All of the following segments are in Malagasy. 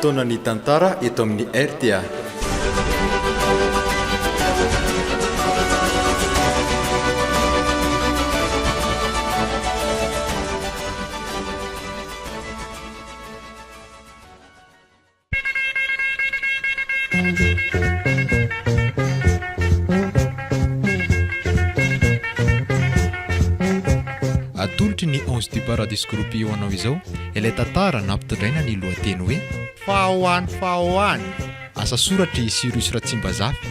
Fotoanan'ny tantara eto amin'ny rta. Atolotry ny Ange du Paradis Group ho anao izao ilay tantara nampitondraina ny lohateny hoe. Fa ho any fa ho any! Asa soratr'i Cyrus Ratsimbazafy.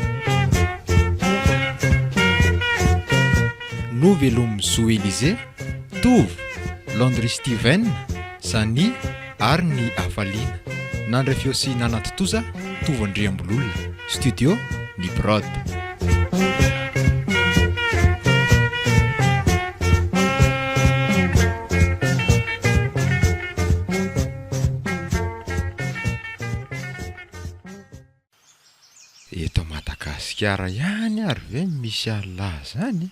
Novelomin'i Zo Elysée, Tovo, Landry Steven, Zany, ary ny hafaliana. Nandray feo sy nanatontosa Tovo Andriambololona. Studio Ny Prod. Eto Madagasikara ihany ary ve no misy Allah zany?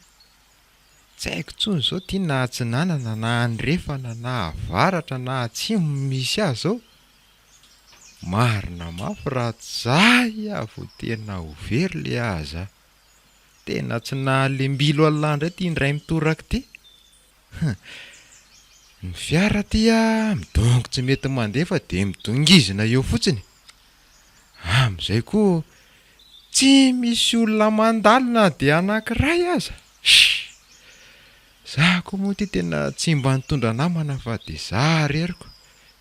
Tsy haiko intsony zao ty na atsinanana na andrefana na avaratra na atsimo no misy azy zao. Marina mafy raha tsy zay aho vao tena ho very le aza. Tena tsy nahalembilo Allah ndray ty indray mitoraka ty. Hum. Ny fiara aty a, midongy tsy mety mandeha fa dia midongizina eo fotsiny. Amin'izay koa tsy misy olona mandalo na dia anankiray aza. Shh! Za koa moa ity tena tsy mba nitondra namana fa dia za irery ko.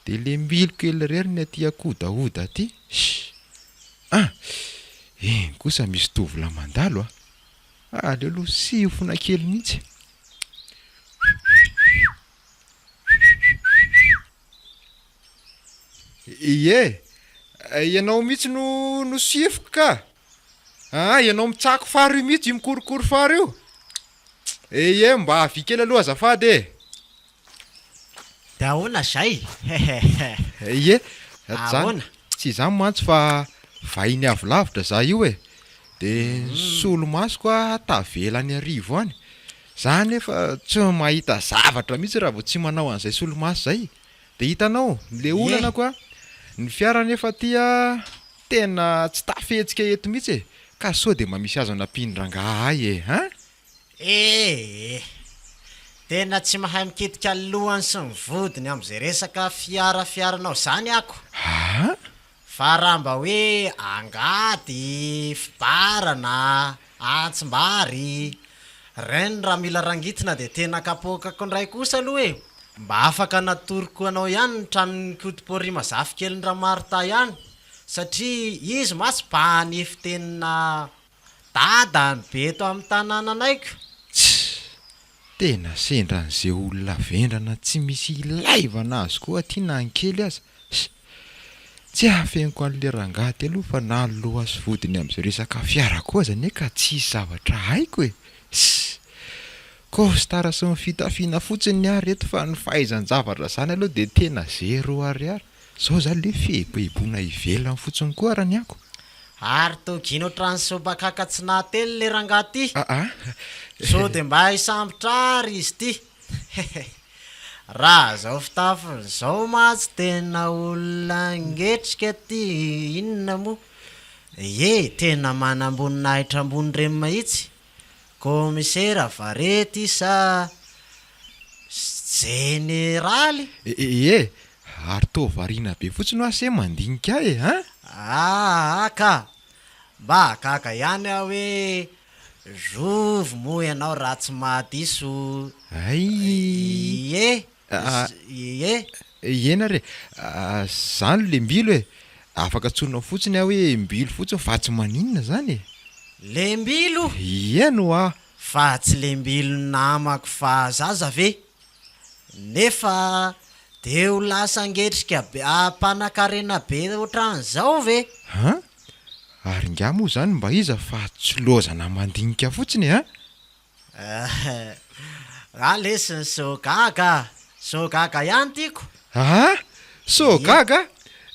Dia le mbilo kely irery ny aty ankodahoda aty. Shh! Ah! Iny kosa misy tovolahy mandalo a! Aleo aloha siofona kely mihitsy. Ie, ianao mihitsy no nosifiko ka. Aa, ianao mitsako fary io mihitsy, io mikorokoro fary io. Ie, mba avia kely aloha azafady e. De ahoana zay? Hehehe. Ie, zany, tsy izany mantsy fa vahiny avy lavitra za io e. De ny solomasoko a tavela any Iarivo any. Za nefa tsy mahita zavatra mihitsy raha vao tsy manao an'izay solomaso zay. De hitanao, le olana koa, ny fiara nefa aty a tena tsy tafihetsika eto mihitsy e. Ka sao de mba misy azo anampian'i rangahy ahy e, hein? Ee. Tena tsy mahay mikitika ny lohany sy ny vodiny amin'izay resaka fiara fiaranao izany ako. Aa? Fa raha mba hoe angady, fibara na antsim-bary, reny raha mila rangitina dia tena kapoakako indray kosa aloha e! Mba afaka natoroko anao ihany ny tranon'i Kotoporima zafikelin'i Ramarta ihany satria izy mantsy mpanefy tena Dada ny be eto amin'ny tanànanay ko! Tssy! Tena sendra an'ze olona vendrana tsy misy ilaivana azy koa aty na ny kely aza. Ssy! Tsy hafeniko an'le rangahy ty aloha fa na ny loha sy vodiny amin'izay resaka fiara koa aza anie ka tsisy zavatra haiko e! Ssy! Costard sy ny fitafiana fotsiny ny ahy reto fa ny fahaizan-javatra zany aloha dia tena zéro ariary. Zao zany le fieboeboana ivelany fotsiny koa ara ny ako. Ary toa gina ohatran'ny sobakaka tsy nahateny le rangahy ty. Aa. Sao dia mba hisambotra ary izy ty. Hehe. Raha zao fitafiny zao mantsy tena olona ngetrika ty inona moa. Ie, tena manamboninahitra ambony reny mahitsy. Kaomisera va re ty sa jeneraly? Ie, ary toa variana be fotsiny hoa se mandinika ahy e, an? Aa ka! Mba gaga ihany aho hoe zovy moa ianao raha tsy mahadiso Hay! Ie, ie. Eny ary e, zany le mbilo e, afaka antsoinao fotsiny aho hoe mbilo fotsiny fa tsy maninona zany e. Lembilo? Eny hoa. Fa tsy lembilo namako fahazaza ve? Nefa de ho lasa ngetrika be mpanakarena be otran'izao ve? An? Ary ingahy moa zany mba iza fa tsy lozana mandinika fotsiny e an? Ah lesy ny so gaga a! So gaga ihany tiako. Ah! So gaga?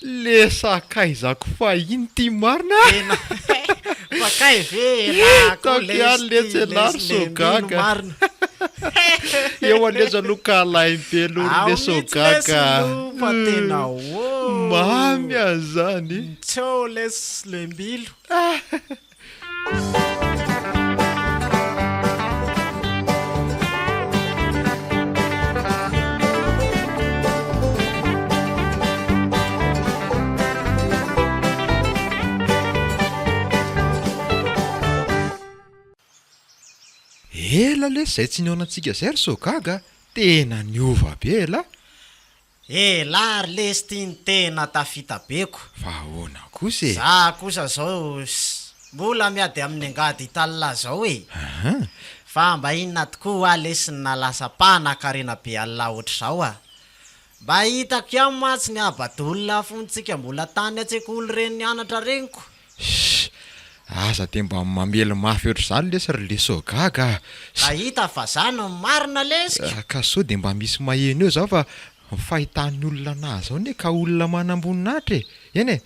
Le sakaizako fahiny ty marina a! Tena fa kay ve elah ko Hitako ihany lesy letsy ty elah lesy ry so lembilo gaga. marina. Eo anie zao aloha ka laim-pelo ry Ao le mihitsy lesy Sogaga. no fa tena ô. Mamy an'izany. Tchao lesy lembilo. Ela lesy zay tsy nihaonantsika zay ry Sogaga a! Tena niova be elah! Elah ry lesy ty ny tena tafita beko. Fa ahoana kosa e? Za kosa zao mbola miady amin'ny angady hitalina zao e! Fa mba inona tokoa hoa lesy ny nahalasa mpanakarena be Allah ohatr'izao a! Mba hitako ihany mantsy ny habadolona fony tsika mbola tany an-tsekoly ireny nianatra ireny ko! Shh! Aza dia mba mamely mafy ohatr'izany lesy ry leso gaga a! Ka hita fa za no marina lesy ko! Ka sao dia mba misy maheno eo zao fa ny fahitan'ny olona anah zao anie ka olona manamboninahitra e! Eny e!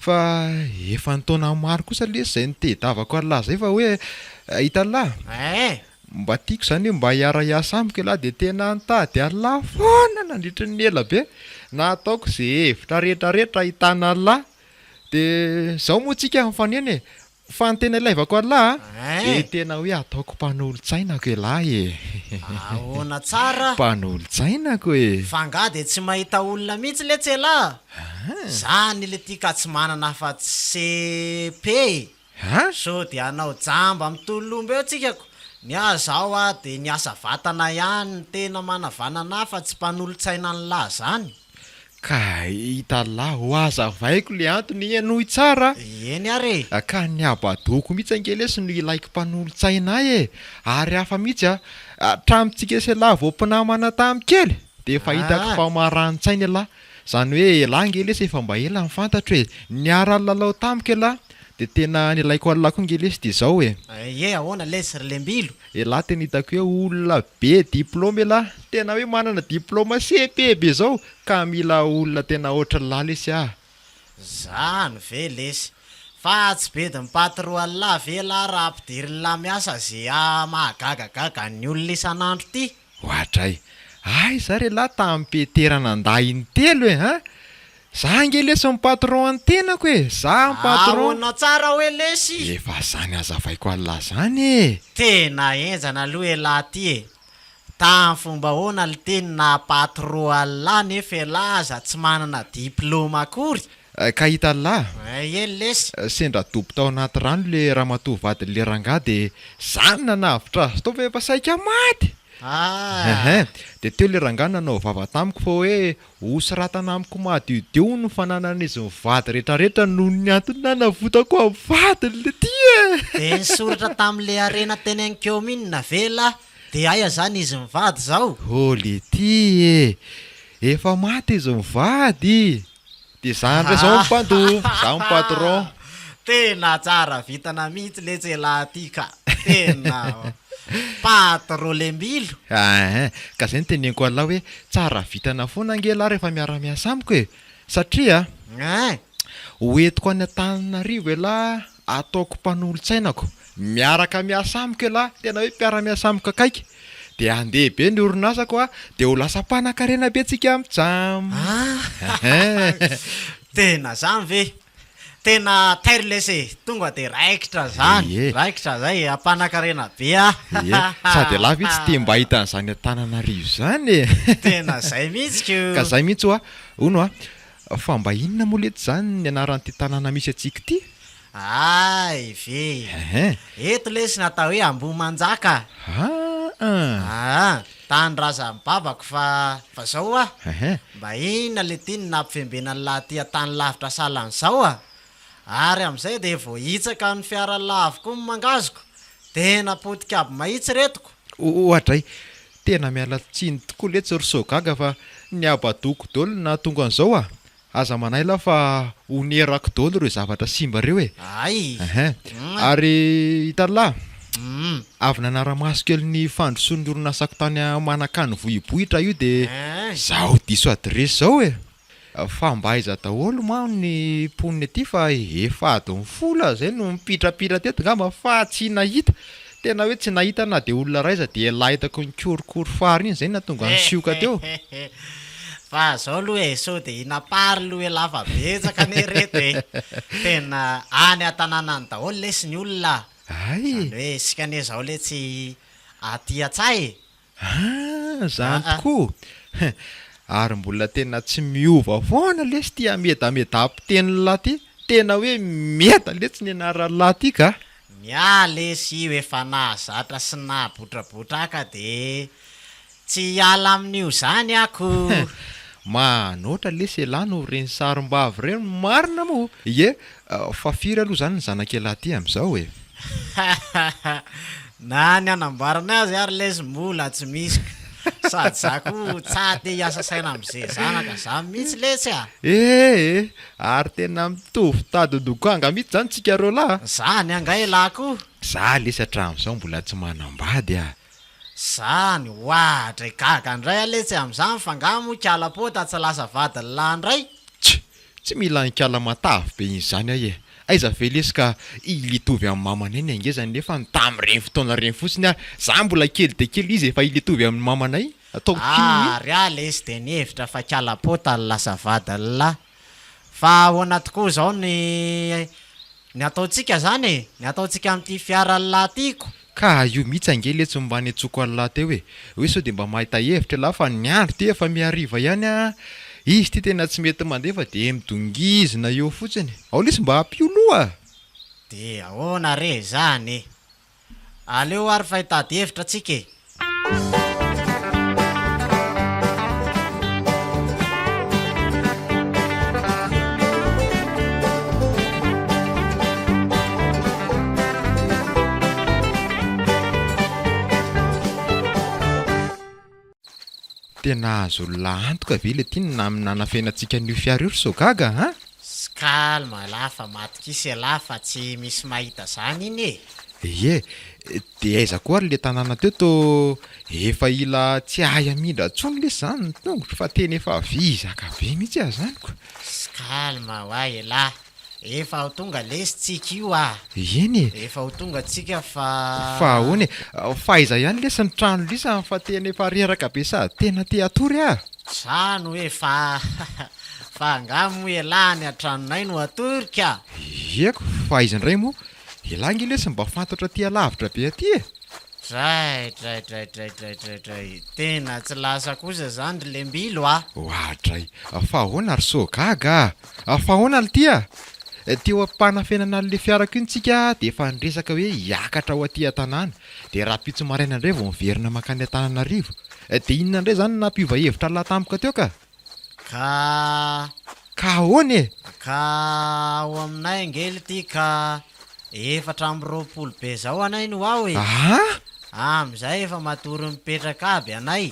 Fa efa an-taona maro kosa lesy izay nitedavako an'lah zay fa hoe hitan'lah? Eh! Mba tiako izany hoe mba hiara-hiasa amiko ialahy dia tena nitady an'lah foana nandritry ny ela be, nataoko izay hevitra rehetrarehetra ahitana an'lah Dia zao moa tsika mifanena e! Fa ny tena ilaivako an'lah a, dia tena hoe ataoko mpanolotsainako elah e! Ahoana tsara? Mpanolotsainako e! Fa nga dia tsy mahita olona mihitsy letsy elah? Zany le ty ka tsy manana afa-tsy cepe e! Sao dia hanao jamba mitolomba eo tsika ko! Ny ahy zao a dia ny asa vatana ihany no tena manavanana ahy fa tsy mpanolotsaina an'lah zany. Ka hitan'lah ho hazavaiko le antony henoy tsara a! Eny ary e! Ka ny habadoako mihitsy ange lesy no ilaiko mpanolotsaina ahy e! Ary hafa mihitsy a! Hatramintsika sy elah vao mpinamana tamin'ny kely dia efa hitako fa marani-tsaina elah! Zany hoe elah ange lesy efa mba ela no fantatro e! Niara-nilalao tamiko elah dia tena nilaiko an'lah koa ange lesy dia izao e! Ie ahoana lesy ry lembilo? Elah tena hitako hoe olona be diplôme elah, tena hoe manana diplôme cepe be zao ka mila olona tena ohatran'lah lesy ah. Zany ve lesy? Fa tsy bedin'ny patro an'lah ve elah raha ampidirin'lah miasa ze mahagagagaga ny olona isan'andro ty? Oadray! Aiza ary elah tamin'i Petera nandà intelo e an! Za ange lesy ny patron an'ny tenako e! Za ny patron! Ahoana tsara hoe lesy? Efa zany hazavaiko an'lah zany e! Tena henjana aloha elah ty e! Tamin'ny fomba ahoana lty no naha patron an'lah nefa elah aza tsy manana diploma akory? Ka hitan'lah? Eny lesy! Sendra dobo tao anaty rano le ramatoa vadin'le rangahy de za no nanavotra azy tao fa efa saika maty! Ah! De teo le rangahy nanao vava tamiko fa hoe Ho soratana amiko madiodio hono ny fananan'izy mivady retraretra noho ny antony nanavotako amin'ny vadiny le ty e! Dia nisoratra tamin'le harena teny amin'ny kaominina ve lah? Dia aia zany izy mivady zao? Oh le ty e! Efa maty izy mivady! Dia za ndray zao no mpandova, za no patron. Tena tsara vintana mihitsy letsy elah ty ka! Tena patron lembilo. Ain, ka zay no teneniko an'lah hoe tsara vintana foana ange lah rehefa miara-miasa amiko e! Satria Ain. ho entiko any Antananarivo elah ataoko mpanolotsainako, miaraka miasa amiko elah, tena hoe mpiara-miasa amiko akaiky, dia handeha be ny orinasako a, dia ho lasa mpanankarena be tsika mijam. Ah! Tena zany ve? Tena tairo lesy e! Tonga dia raikitra zany, Ie. raikitra zay e, mpanankarena be ah! Ie, sady elah ve tsy te mba hahita an'izany Antananarivo izany e! Tena zay mihitsy ko! Ka zay mihitsy hoa, hono hoa, fa mba inona moa letsy izany ny anaran'ity tanàna misy antsika ity? Hay ve! Ehe. Eto lesy ny atao hoe Ambohimanjaka. Aa. Aa, tanindrazan'ny babako fa fa zao hoa, Ehe. mba inona le ty no nampivembenan'lah aty an-tany lavitra sahalan'izao a? Ary amin'izay dia voahitsaka ny fiaran'lah avokoa ny mangazoko, tena potika aby mahitsy retoko. Oadray, tena miala tsiny tokoa letsy ry Soagaga fa ny habadoko daholo no nahatonga an'izao a! Aza manahy lah fa onerako daholo ireo zavatra simba ireo e! Ay! Ehe. Ary hitan'lah, avy nanara-maso kely ny fandrosoan'ny orinasako tany Manakany Vohibohitra io dia zaho diso adiresy zao e! Fa mba aiza daholo moa ny mponina ety fa efa adiny folo aho zay no nipitrapitra teto ngamba fa tsy nahita! Tena hoe tsy nahita na dia olona iray aza dia elah hitako nikorokoro fary iny izay no nahatonga ny sioka teo. Fa zao aloha e, sao dia hinapary aloha elah fa betsaka anie reto e. Tena any an-tanàna any daholo lesy ny olona a. Hay! Izany hoe isika anie izao letsy aty an-tsaha e. Ah, zany tokoa! Ary mbola tena tsy miova foana lesy ty amedamedam-pitenin'lah ty, tena hoe meda letsy ny anaran'lah ty ka! Ny ahy lesy io efa nahazatra sy nahabotrabotra ahy ka de tsy hiala amin'io zany aho ko! Manoatra lesy elah no reny sarim-bavy reny marina moa! Ie, fa firy aloha zany ny zanak'elah ty amin'izao e? Na ny hanamboarana azy ary lesy mbola tsy misy ko! Sady za ko tsa te hiasa saina amze zanaka za mihitsy letsy a! Ee, ary tena mitovy tadin-dokanga mihitsy zany tsika roa lahy a! Zany angaha elah ko? Za lesy hatramin'izao mbola tsy manambady a! Zany oadray gaga ndray aho letsy amzany fa nga moa kala pota tsy lasa vadin'lah ndray? Tch! Tsy mila an'ikala matavy be iny zany aho e! Aiza ve lesy ka il hitovy amin'ny mamanay ny hangezany nefa ny tamin'ireny fotoana ireny fotsiny ary za mbola kely dia kely izy efa il hitovy amin'ny mamanay, ataoko inona Ary aho lesy dia nihevitra fa kala pota no lasa vadin'lah. Fa ahoana tokoa izao ny ny ataontsika zany e? Ny ataontsika amin'ity fiaran'lah ty ko? Ka io mihitsy ange letsy no mba niantsoko an'lah teo e! Hoe sao dia mba mahita hevitra elah fa ny andro ty efa mihariva ihany a! Izy ty tena tsy mety mandeha fa dia midongizina eo fotsiny. Ao lesy mba ampio loha a! Dia ahoana re izany e? Aleo ary fa hitady hevitra tsika e! Tena azo olona antoka ve le ty ny nanafenantsika an'io fiara io ry Sogaga a? Calme elah fa matokisa elah fa tsy misy mahita zany iny e! Ie, de aiza koa ary le tanàna teo tô efa hila tsy hahay hamindra tsony lesy zany ny tongotro fa tena efa vizaka be mihitsy aho zany ko. Calme hoa elah, efa ho tonga lesy tsika io ah. Eny e. Efa ho tonga tsika fa. Fa ahoana e, fa aiza ihany lesy ny trano lisany fa tena efa reraka be sady tena te hatory ah. Zany hoe fa fa angaha moa elah any an-tranonay no hatory ka. Ieko, fa aiza indray moa? Elah nge lesy mba fantatra aty alavitra be aty e! Dray dray dray dray dray dray dray tena tsy lasa kosa zany ry lembilo a! Oadray, fa ahoana ry Soagaga a! Fa ahoana lty a! Teo am-panafenana an'le fiarako iny tsika dia efa niresaka hoe hiakatra ho aty an-tanàna, dia rahampitso maraina indray vao miverina mankany Antananarivo. Dia inona indray izany no nampiova hevitra an'lah tampoka teo ka? Ka. Ka ahoana e? Ka ao aminay ange lty ka 24 be zao anay no ao e! Aa! Amizay efa matory mipetraka aby anay.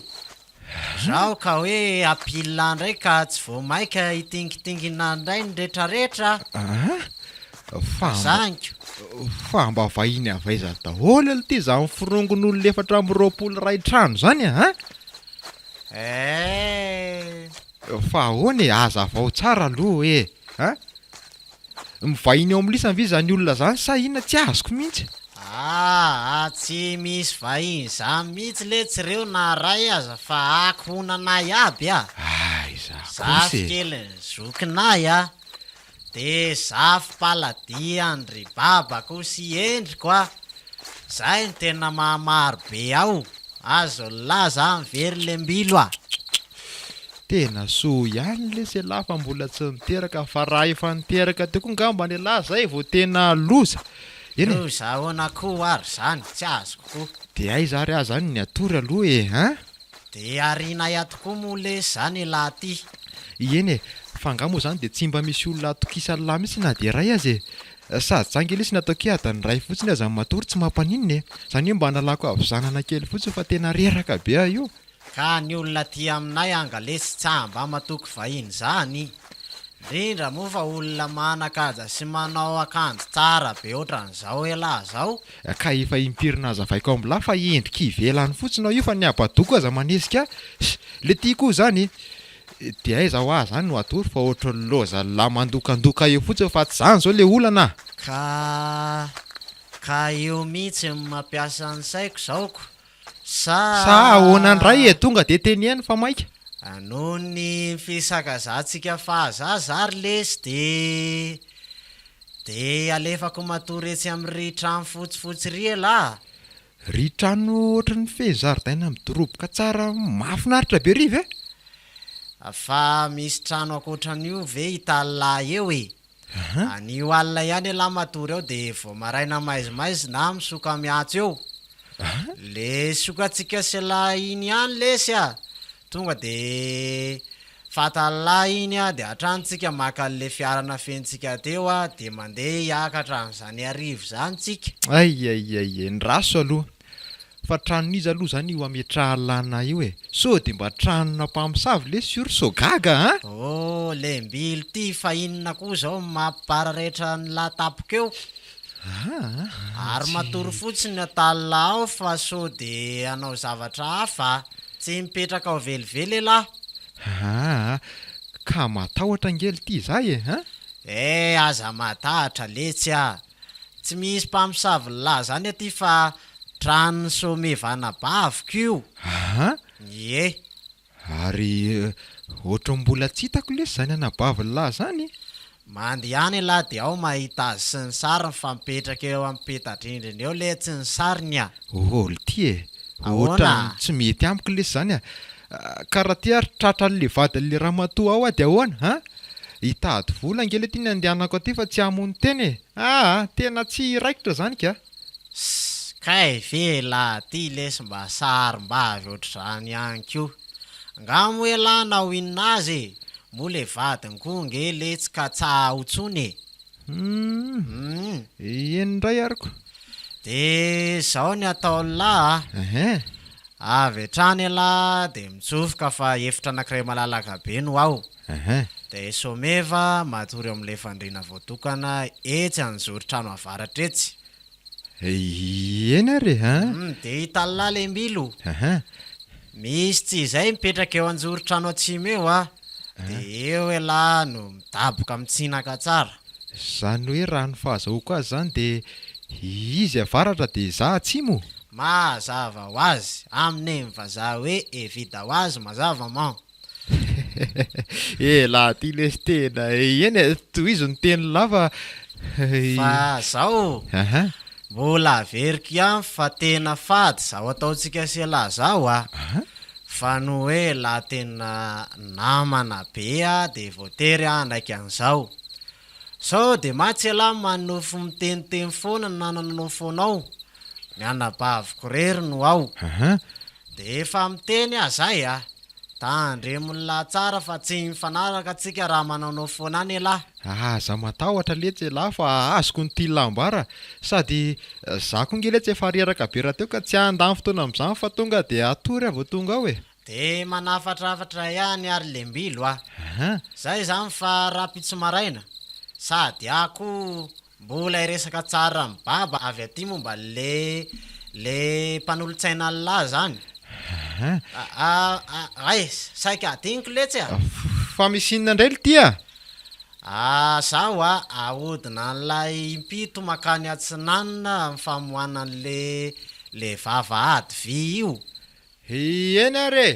Zaho ka hoe apila ndray ka tsy vao maika hitingitingina ndray ny retraretra. Aa! Fa mba. Zaniko. Fa mba vahiny avy aiza daholo lty zany forongon'olona 24 iray trano zany a! Eh! Fa ahoana e, hazavao tsara aloha e! An? Mivahiny ao amin'ny lisany ve izany olona izany sa inona tsy azoko mihitsy? Aa tsy misy vahiny zany mihitsy letsy reo na ray aza fa akohonanay aby a! Aiza kosa e! Zafikelin'ny zokinay a! De zafy paladia an-dry babako sy endriko a! Zay no tena mahamaro be ao, azo lah za mivery lembilo a! Tena soa ihany lesy elah fa mbola tsy niteraka fa raha efa niteraka teo koa ngambany elah zay vao tena loza. Eny e! Loza ahoana koa ary zany, tsy azoko koa. De aiza ary aho zany ny hatory aloha e an! De arinay ato koa moa lesy zany elah ty. Eny e, fa angaha moa zany de tsy mba misy olona atokisan'lah mihitsy na dia iray aza e? Sady za nge lesy nataoko hoe adiny iray fotsiny aza ny matory tsy mampaninona e! Zany hoe mba analako havizanana kely fotsiny fa tena reraka be aho io. Ka ny olona aty aminay anga lesy tsa mba matoky vahiny zany, ndrindra moa fa olona manakaja sy manao akanjo tsara be otran'izao elah zao. Ka efa impiry nazavaiko amlah fa endrika ivelany fotsiny aho io fa ny habadoko aza manesika ahy. Le ty koa zany de aiza hoa zany no hatory fa ohatran'ny loza lah mandokandoka eo fotsiny fa tsy zany zao le olana a! Ka. Ka eo mihitsy no mampiasa ny saiko izao ko! Sa. Sa ahoana indray e? Tonga dia teneno fa maika. Noho ny fisakazantsika fahazaza ary lesy dia dia alefako matory etsy amin'ry trano fotsifotsy ry elah a! Ry trano ohatry ny fehy zaridaina midoroboka tsara mahafinaritra be ry ve? Fa misy trano ankoatran'io ve hitan'lah eo e? Anio alina ihany elah matory ao de vao maraina maizimaizina misoka miantso eo. Le sokatsika sy elah iny ihany lesy a! Tonga de fatan'lah iny a de hatrany tsika maka an'le fiara nafentsika teo a de mandeha hiakatra an'izany hariva izany tsika. Ay ay ay, ndraso aloha. Fa tranon'iza aloha zany io ametrahalana io e? Sao de mba tranona mpamosavy lesy io ry Sogaga a! Oh lembilo ty fa inona koa zao no mampipararetra an'lah tampoka eo? Aa Ary tsy. matory fotsiny atallah ao fa sao de hanao zavatra hafa a! Tsy mipetraka ao velively elah! Aa ka matahotra ange lty za e! An! Eh aza matahotra letsy a! Tsy misy mpamosavy lahy zany aty fa tranon'i Someva anabaviko io. Aa! Ie. Ary ohatran'ny mbola tsy hitako lesy zany anabavin'i lahy zany. Mandehana elah de ao mahita azy sy ny sariny fa mipetraka eo amin'ny peta-drindrina eo letsy ny sariny a! Oh lty e! Ahoana? Ohatran'ny tsy mety amiko lesy zany a! Ka raha ty ary tratran'le vadin'le ramatoa ao aho de ahoana an? Hitady vola ange lety ny andehanako aty fa tsy hamono tena e! Aa! Tena tsy raikitra zany ka! Ss! Kay ve elah ty lesy mba sarim-bavy ohatr'izany ihany koa! Nga moa elah nao inona azy e! Moa le vadiny koa nge letsy ka tsa ao tsony e! Humm! Humm! Eny indray ary ko! De zao ny ataon'lah a! Ehe! Avy hatrany ialahy dia mitsofoka fa efitra anankiray malalaka be no ao. Dia Someva matory eo amin'ilay fandriana voatokana etsy anjoron-trano avaratra etsy. Eny ary e, an! Dia hitan'lah Lembilo. Misy tsy izay mipetraka eo anjoron-trano atsimo eo a! Dia eo ialahy no midaboka mitsinaka tsara. Izany hoe raha ny fahazahoako azy izany dia izy avaratra dia izaho atsimo? Mazava ho azy, amin'ny vazaha hoe evida ho azy mazava man. Elah ty lesy tena eny e, tohizo ny teny lava Fa zao, mbola averiko ihany fa tena fady zao ataontsika sy elah zao a! Fa noho hoe elah tena namana be a de voatery aho hanaiky an'izao. Sao dia matsy ialahy manonofy miteniteny foana ny nanananao foana ao, ny anabaviko rery no ao. Dia efa miteny aho zay a! Tandremo ny lahy tsara fa tsy mifanaraka tsika raha manaonao foana any ialahy. Aza matahotra letsy elah fa azoko ny tianlah ambara, sady za koa nge letsy efa reraka be rahateo ka tsy handany fotoana amin'izany fa tonga dia hatory aho vao tonga ao e. De manafatrafatra ihany ary lembilo a! Zay zany fa rahampitso maraina, sady aho koa mbola hiresaka tsara amin'i baba avy aty momba le le mpanolotsaina an'lah zany. Hay, saika adinoko letsy a! Fa misy inona indray lty a? Ah, zaho a, ahodina an'ilay impito makany atsinanana amin'ny famohana an'le le vavahady vy io. Eny ary e!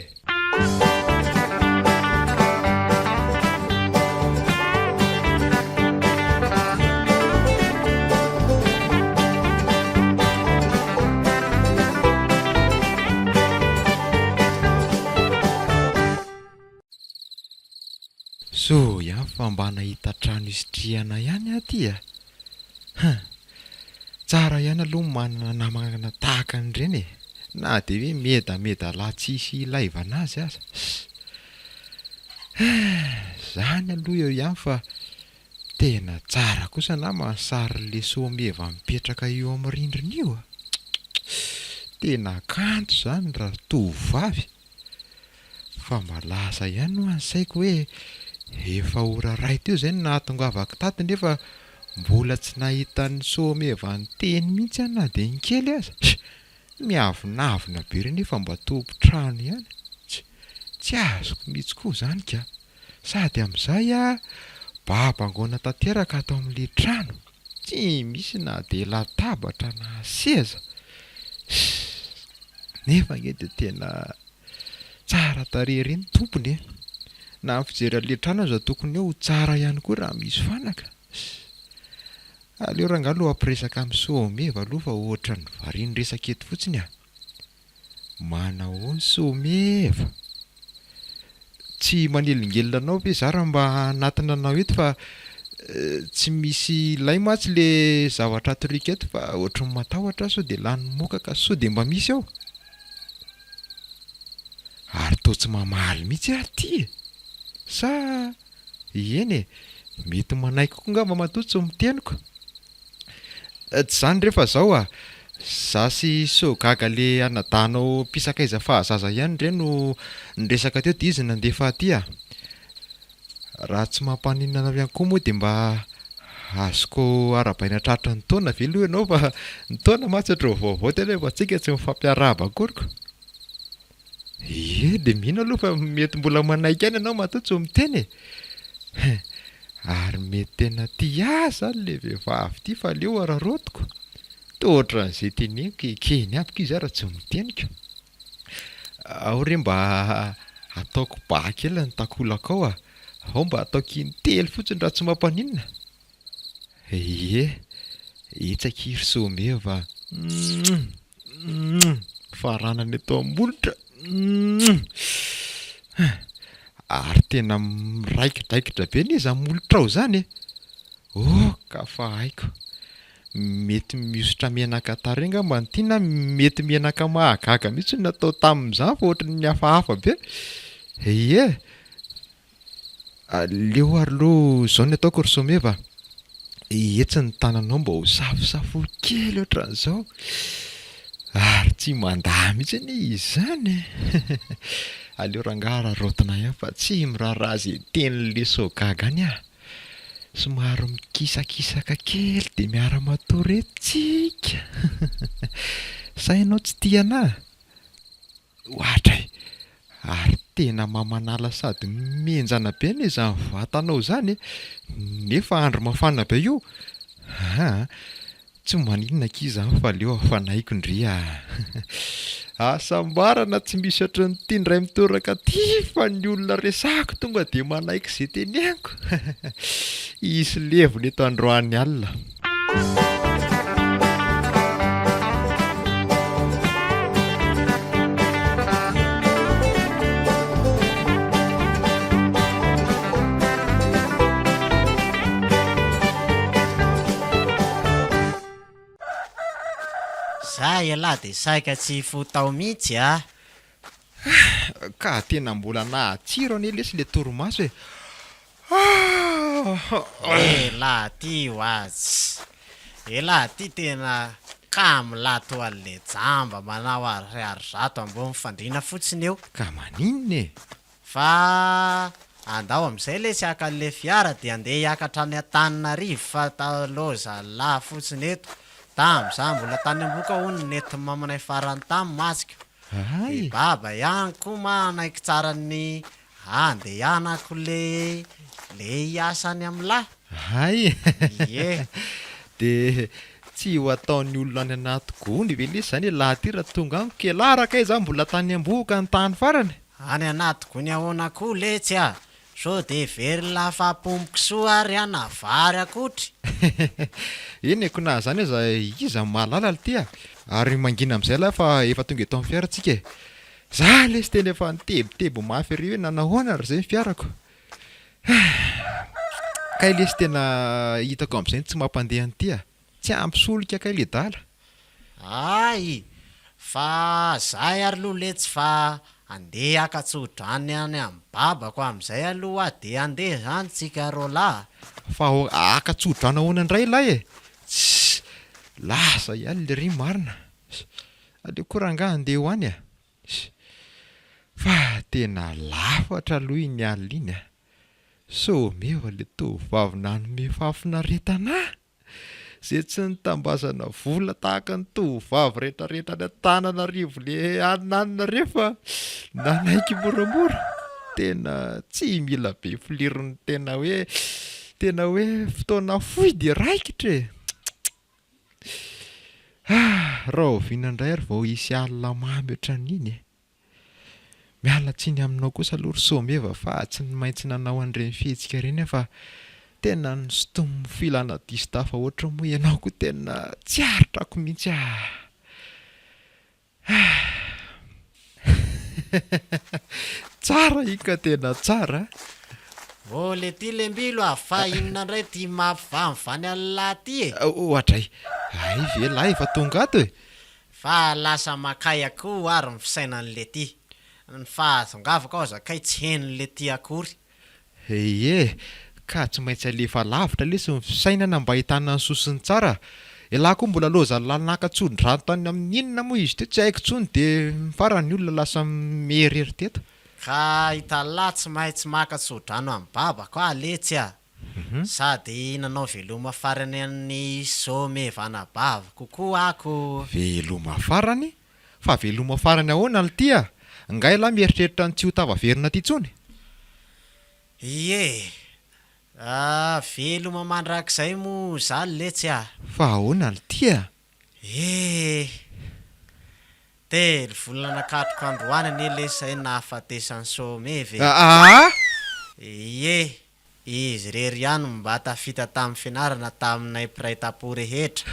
Soa ihany fa mba nahita trano isitrihana ihany aho ty a! Huh! Tsara ihany aloha ny manana namana tahaka an'ireny e! Na dia hoe medameda lahy tsisy ilaivana azy aza. Huh! Zany aloha eo ihany fa tena tsara kosa nama ny sarin'le someva mipetraka eo amin'ny rindrina io a! Tena kanto zany raha tovovavy. Fa mba lasa ihany hoa ny saiko hoe efa ora iray teo izay no nahatongavako tato nefa mbola tsy nahita an'i Soameva niteny mihitsy aho na dia ny kely aza. Miavonavona be re nefa mba tompon-trano ihany. Tsy, tsy azoko mihitsy koa izany ka. Sady amin'izay aho babangoana tanteraka ato amin'ilay trano. Tsy misy na dia latabatra na seza. Nefa ange dia tena tsara tarehy ery ny tompony e! Na ny fijery an'ilay trano aza tokony hoe ho tsara ihany koa raha misy fanaka. Aleo rangahy aloha hampiresaka amin'i Soameva aloha fa ohatran'ny varian'ny resaka eto fotsiny ah. Manahoana Soameva? Tsy manelingelina anao ve za raha mba hanatona anao eto fa tsy misy ilay mantsy le zavatra atoriko eto fa ohatran'ny matahotra aho sao dia lany moka ka sao dia mba misy ao? Ary toa tsy mamaly mihitsy ary ty e! Sa eny e, mety manaiky koa ngamba matoa tsy miteniko. Tsy zany re fa zao a, za sy Soagaga le anadahinao mpisakaiza fahazaza ihany re no niresaka teo dia izy nandefa aty a. Raha tsy mampaninona anao ihany koa moa dia mba azoko arahabaina tratry ny taona ve aloha ianao fa ny taona mantsy ohatran'ny vaovao tena efa tsika tsy mifampiarahaba akory ko. Ie, dia mino aloha fa mety mbola manaiky ihany ianao matoa tsy miteny e! Ary mety tena tia ahy izany ilay vehivavy ity fa aleo araraotiko. Toa ohatran'izay teneniko ekeny aby ko izy ary tsy miteniko. Ao re mba ataoko ba kely ny takolakao a! Ao mba ataoko intelo fotsiny raha tsy mampaninona. Ie, etsy akia ry Someva a! Faranana eto am-molotra. Ary tena miraikidraikitra be anie izany molotrao izany e! Oh ka fa haiko. Mety mihosotra menaka tarehy angamba ny tiana, mety menaka mahagaga mihitsy no natao tamin'izany fa ohatran'ny hafahafa be. Ie! Aleo ary aloha izao ny ataoko ry Someva a! Etsy ny tananao mba ho safosafoy kely ohatran'izao. Ary tsy mandà mihitsy anie izy izany e! Aleo rangahy araraotina ihany fa tsy miraharaha izay tenin'ilay soagaga any aho. Somary mikisakisaka kely dia miara-matory eto tsika. Sa ianao tsy tia anà? Ohatra e! Ary tena mamanala sady menjana be anie izany vatanao izany e! Nefa andro mafana be io! Aa! Tsy maninona akia izany fa aleo hafanaiko ndry a! Hasambarana tsy misy ohatran'ity indray mitoraka ity fa ny olona resahako tonga dia manaiky izay teneniko! Hisy levona eto androany alina. Za ialahy dia saika tsy hifoha tao mihitsy a! Ka tena mbola nahatsiro anie lesy le torimaso e! Elah ty oaz! Elah ty tena kamo lah toa le jamba manao ariary zato ambony fandriana fotsiny eo. Ka maninona e? Fa andao amizay lesy haka anle fiara de andeha hiakatra any Antananarivo fa loza lah fotsiny eto. Tam za mbola tany Amboka hono nentin'i mamanay farany tam matsiko. Hay! I baba ihany koa manaiky tsara ny Andehanako le le hiasa any amlah. Hay! Ie. De tsy ho ataon'ny olona any anaty gony ve lesy zany elah ty raha tonga any k'elah ra kay za mbola tany ambohoka ny tany farany? Any anaty gony ahoana koa letsy a! Sao de heverin'lah fa mpomby kisoa ary aho na vary akotry? Eny e, ko na zany aza iza no mahalala lty a! Ary mangina amizay lah fa efa tonga eto amin'ny fiara tsika e! Za lesy tena efa nitebiteby mafy ery hoe nanahoana ry zay ny fiarako. Kay lesy tena hitako amizay ny tsy mampandeha an'ity a! Tsy ampy solika kay ledala. Hay! Fa zay ary aloha letsy fa andeha haka tsodrano any amin'i babako amin'izay aloha aho de andeha zany tsika roalahy a! Fa haka tsodrano ahoana indray ilay e? Tssy! Lasa ihany lery marina. Aleo koa rangahy andeha ho any a! Fa tena lafatra aloha iny alina iny a! Sao meva le tovovavy nanome fahafinaretana ahy! Ze tsy nitambazana vola tahaka ny tovovavy retraretra any Antananarivo le ananina re fa nanaiky moramora! Tena tsy mila be fliriny tena hoe tena hoe fotoana fohy dia raikitra e! Rahoviana indray ary vao hisy alina mamy ohatran'iny e? Miala tsiny aminao kosa aloha ry Someva fa tsy maintsy nanao an'ireny fihetsika ireny aho fa tena nosintomin'ny filana diso tafahoatra moa ianao koa tena tsy aritrako mihitsy ah! Tsara iny ka tena tsara a! Ô le ty lembilo a! Fa inona ndray ty mampivanivany an'lah ty e? Oadray! Hay ve lah efa tonga ato e? Fa lasa makay akoho ary ny fisainan'le ty. Ny fahazongavako aza kay tsy henon'le ty akory. Ie, ka tsy maintsy alefa lavitra lesy ny fisainana mba ahitana ny sosony tsara. Elah koa mbola loza naka tso-drano tany amin'ny inona moa izy teo tsy haiko intsony dia farany ny olona lasa mieriry teto. Ka italahy tsy maintsy maka tso-drano amin'i babako aho letsy a! Sady nanao veloma farany an'i Someva anabaviko koa aho ko. Veloma farany? Fa veloma farany ahoana lty a? Nga ialahy mieritreritra ny tsy ho tavaverina aty tsony? Ie! Ah, veloma mandrakizay moa zany letsy a! Fa ahoana lty a? Ee! Telo volana nakatroko androany anie lesy zay nahafatesan'i Someva e! Aa! Ie! Izy irery ihany no mba tafita tamin'ny fianarana taminay mpiray tampo rehetra.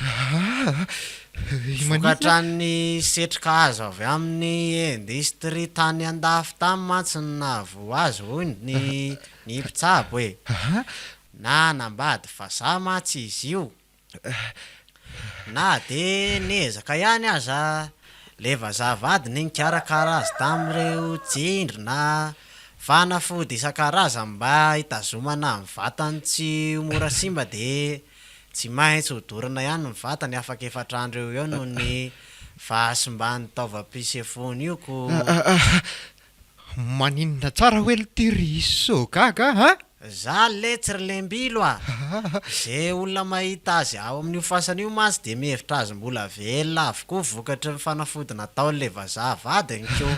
Vokatra ny setroka azo avy amin'ny industrie tany andafy tany mantsy no nahavoa azy hoy ny ny mpitsabo e! Nanambady vazaha mantsy izy io. Na dia niezaka ihany aza le vazaha vadiny nikarakara azy tamin'ireo tsindrona fanafody isan-karazany mba hitazomana ny vatany tsy ho mora simba dia tsy maintsy hodorana ihany ny vatany afaka efatra andro eo ho eo noho ny fahasimban'ny taovam-pisefoany io ko. Maninona tsara hoe lty ry Sogaga a! Za letsy ry Lembilo a! Ze olona mahita azy ao amin'io fasana io mantsy dia mihevitra azy mbola velona avokoa vokatry ny fanafody nataon'le vazaha vadiny ko!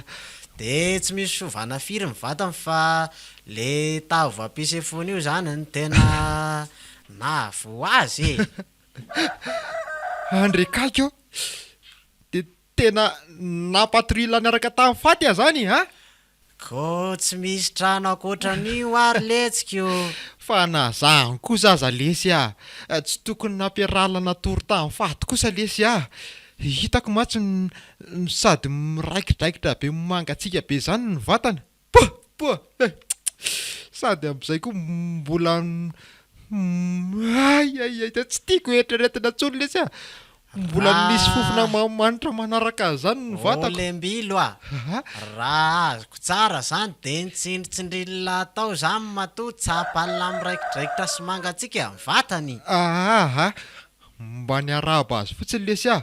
De tsy misy fiovana firy ny vatany fa le taovam-pisefoana io zany no tena nahavoa azy e! Andre Kaiky ô! Dia Tena nampatorila niaraka tamin'ny faty aho zany a! Ko tsy misy trano ankoatran'io ary letsy ko! Fa na zany kosa aza lesy a! Tsy tokony nampiarahana natory tamin'ny faty kosa lesy a! Hitako mantsy sady miraikidraikitra be mangatsiaka be zany ny vatana. Poa! Poa! Eh! Sady amin'izay koa mbola hay hay hay tsy tiako eritreretina intsony lesy a! Mbola misy fofona manimanitra manaraka an'izany ny vatako. Olembilo a! Raha azoko tsara zany de nitsindritsindrin'lah tao zany matoa tsapan'lah miraikidraikitra sy mangatsiaka ny vatany. Aa! Mba niarahaba azy fotsiny lesy a!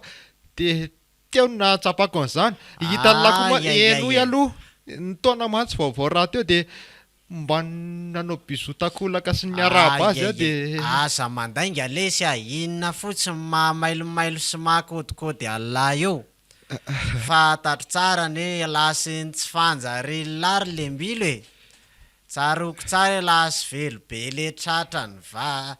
De Teo no nahatsapako an'izany. Hitan'ny lakoma henoy aloha. Ny taona mantsy vaovao rahateo dia mba nanao bisous takolaka sy niarahaba azy aho dia. Aza mandainga lesy a! Inona fotsiny maha mailomailo sy maha kôdikôdy an'lah eo? Fantatro tsara anie ialahy sy ny tsy fanjarin'lah ry lembilo e! Tsaroako tsara elah sy velo be le tratrany va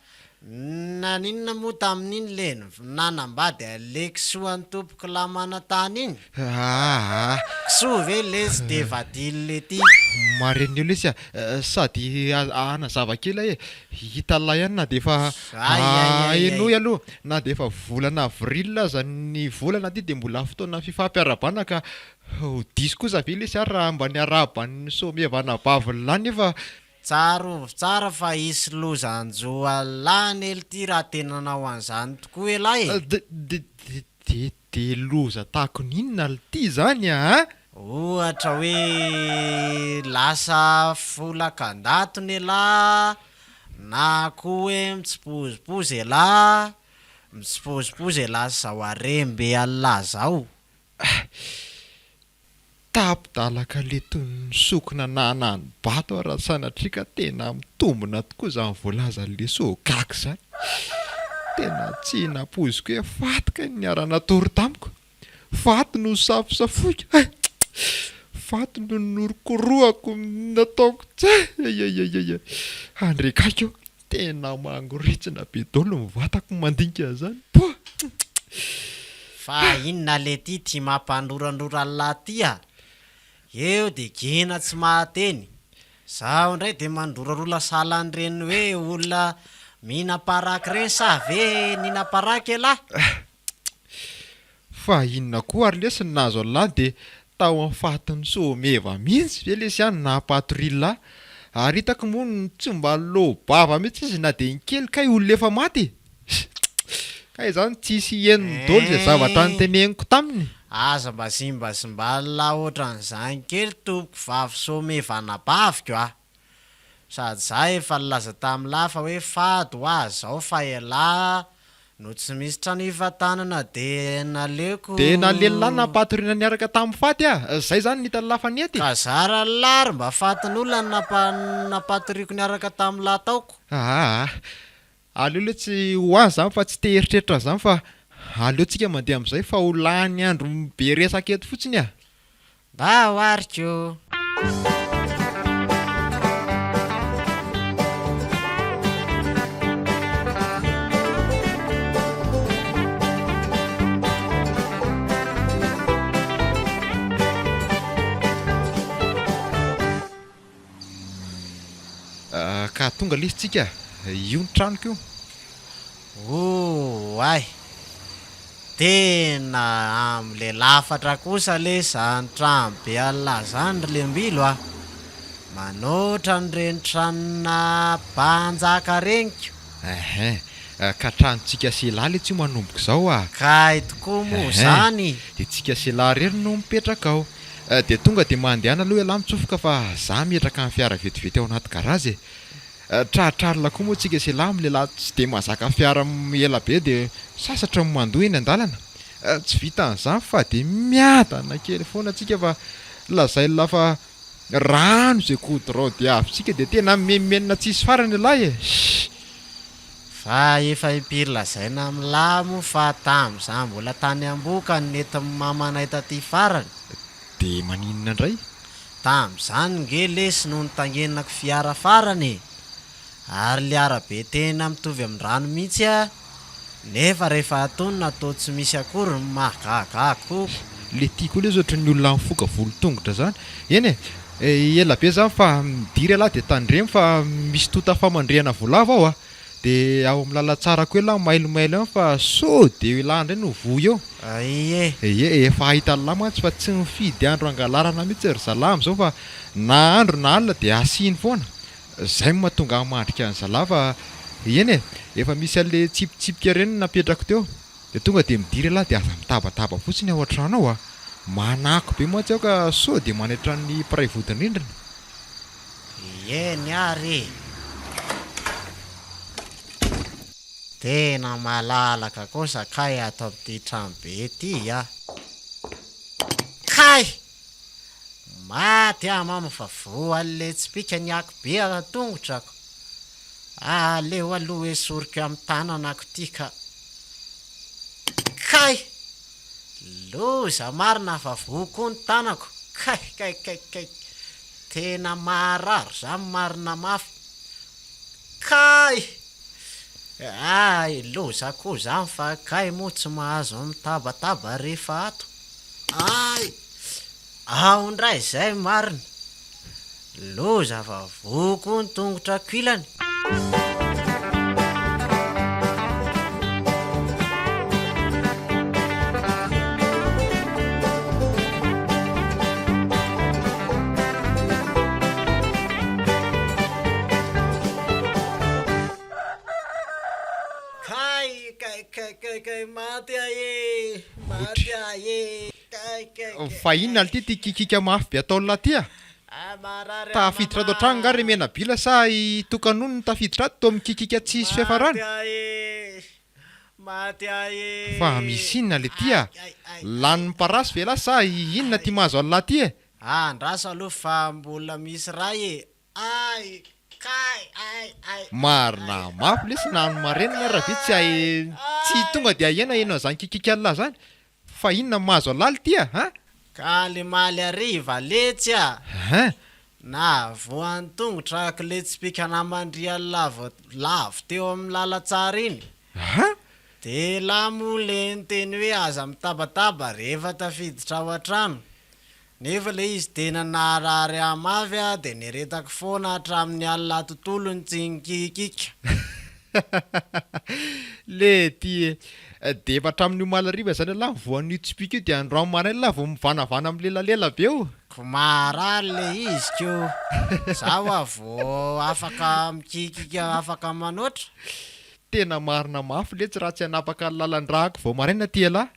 naninona moa tamin'iny le nanambady an'le kisoa an'i tompoko lahy manantany iny? Aa. Kisoa ve lesy de vadiny le ty? Marina eo lesy a! Sady hanazava kely aho e! Hitan'lah ihany na dia efa henoy aloha na dia efa volana avril aza ny volana aty dia mbola fotoana fifampiarahabana ka Ho diso kosa ve lesy ary raha mba niarahaba an'i Somieva anabaviny lahy nefa. Tsarovy tsara fa hisy loza hanjo an'lah anie lty raha tena nanao an'izany tokoa elah e! De de loza tahaka ny inona lty zany a? Ohatra hoe lasa folaka an-datony elah na koa hoe mitsipozipozy elah, mitsipozipozy elah sy zao harem-be an'lah zao. Ah! Tapi-dalaka le toy ny sokina nanani-bato aho raha sanatria ka tena mitombina tokoa izany voalazan'le Sôgaky izany. Tena tsy nampoiziko hoe faty kay ny niara-natory tamiko. Faty no nosafosafoiko eh! Faty no norokorohako nataoko tse! Andre gaigy ô! Tena mangoritsina be daholo ny vatako mandinika an'izany. Poa! Fa inona letia ty mampandorandora an'lah ty a! Eo de gina tsy mahateny. Zaho indray de mandorarola sahala an'ireny hoe olona mihinam-paraky ireny sa ve nihinam-paraky elah? Fa inona koa ary lesy ny nahazo an'lah de tao amin'ny fatin'i Soameva mihitsy ve lesy ihany nahapatorila ahy? Ary hitako moa ny tsy mba loa-bava mihitsy izy na dia ny kely kay olona efa maty e! Kay zany tsisy henony dolo zay zavatra noteneniko taminy. Aza mba zimbazimbalina otran'izany kely tompoko vavy someva anabaviko a! Sady za efa nilaza tamlah fa hoe fady hoa zao fa elah no tsy misy trano hivantanana de naleoko. De nalelah nampatoriana niaraka tamin'ny faty ah! Zay zany ny hitan'lah fa nety. Ka zara lah ary mba fatin'olona no nampatoriako niaraka tamlah taoko. Aa! Aleo le tsy ho azy zany fa tsy te hieritreritra an'izany fa aleo tsika mandeha amin'izay fa ho lany andro be resaka eto fotsiny ah. Mba ho ary ko. Ka tonga lesy tsika, io ny tranoko io. Oay! Tena amle lafatra kosa lesy zany trano be anlah zany ry lembilo a! Manoatra an'ireny tranona mpanjaka reny ko! Ehe, ka tranontsika sy elah letsy io manomboka izao a! Kay tokoa moa zany! Dia tsika sy elah irery no mipetraka ao. Dia tonga dia mandehana aloha ialahy mitsofoka fa za mihetraka ny fiara vetivety ao anaty garazy e! Tratrarina koa moa tsika sy ialahy amin'ny lehilahy tsy dia mahazaka fiara ela be dia sasatra ny mandoa eny an-dalana. Tsy vitan'izany fa dia miadana kely foana tsika fa lazain'lah fa rano izay goudron diavintsika dia tena mimenomenona tsisy farany ialahy e! Shh! Fa efa impiry lazaina amin'lah moa fa tamin'izaho mbola tany Amboka no nentin'ny mamanay taty farany. Dia maninona indray? Tamin'izany nge lesy no nitaingenako fiara farany e! Ary le arabe tena mitovy amin-drano mihitsy a! Nefa rehefa atonina toa tsy misy akory ny mahagaga akoho. Le ty koa lesy ohatran'ny olona mifoka volon-tongotra zany. Eny e! Ela be zany fa midira ialahy dia tandremo fa misy tota famandrihana voalavo ao a! Dia ao amin'ny lalantsara koa ialahy mailomailo ihany fa sao dia eo ialahy indray no voa eo. Ie. Ie, efa hahitan'lah mantsy fa tsy mifidy andro hangalarana mihitsy ry zalahy amin'izao fa na andro na alina dia asiany foana. Zay no mahatonga ahy mandrika an'i zalahy fa eny e, efa misy an'le tsipitsipika ireny napetrako teo. Dia tonga dia midira ialahy dia aza mitabataba fotsiny ao an-trano ao a! Manako be mantsy aho ka sao dia manaitra ny mpiray vodinrindrina. Eny ary e! Tena malalaka kosa kay ato amin'ity tranobe ity a! Kay! Maty aho mama fa voan'le tsipika niako be an-tongotrako. Aleo aloha esoriko amin'ny tananako ity ka. Kay! Loza marina fa voa koa ny tanako. Kay kay kay kay. Tena maharary zany marina mafy. Kay! Hay loza koa zany fa kay moa tsy mahazo mitabataba rehefa ato. Hay! Ao indray izay marina. Loza fa voa koa ny tongotrako ilany. Kay kay kay kay kay maty aho e! Maty aho e! Kay kay kay. Fa inona lty ty kikika mafy be ataon'lah ty a? Tafiditra ato an-trano nga ry Menabila sa i Tokanono no tafiditra ato toa mikikika tsisy fiafarany? Fa misy inona le ty a? Lanin'ny parasy ve lah sa inona ty mahazo an'lah ty e? Andraso aloha fa mbola misy ray e! Ay! Kay! Ay! Ay! Marina mafy lesy na ny marenina ara ve tsy ahe tsy tonga de ahena heno an'zany kikika an'lah zany? Fa inona no mahazo an'lah lty a? An? Ka le maly hariva letsy a! Hein? Nahavoa ny tongotra ako le tsipika namandrian'ny lavo lavo teo amin'ny lalantsara iny. Hein? De lah moa le niteny hoe aza mitabataba rehefa tafiditra ao an-trano. Nefa le izy tena naharary ahy mafy a de niaretako foana hatramin'ny alina tontolo ny tsy nikikika. Le ty e! De efa hatramin'ny omaly hariva izany ialahy no voan'io tsipìka io de androany maraina ialahy vao mivanavana milelalela be eo. Ko maharary le izy ko! Za hoa vao afaka mikikika afaka manoatra. Tena marina mafy letsy raha tsy hanapaka ny lalan-drako vao maraina ty ialahy.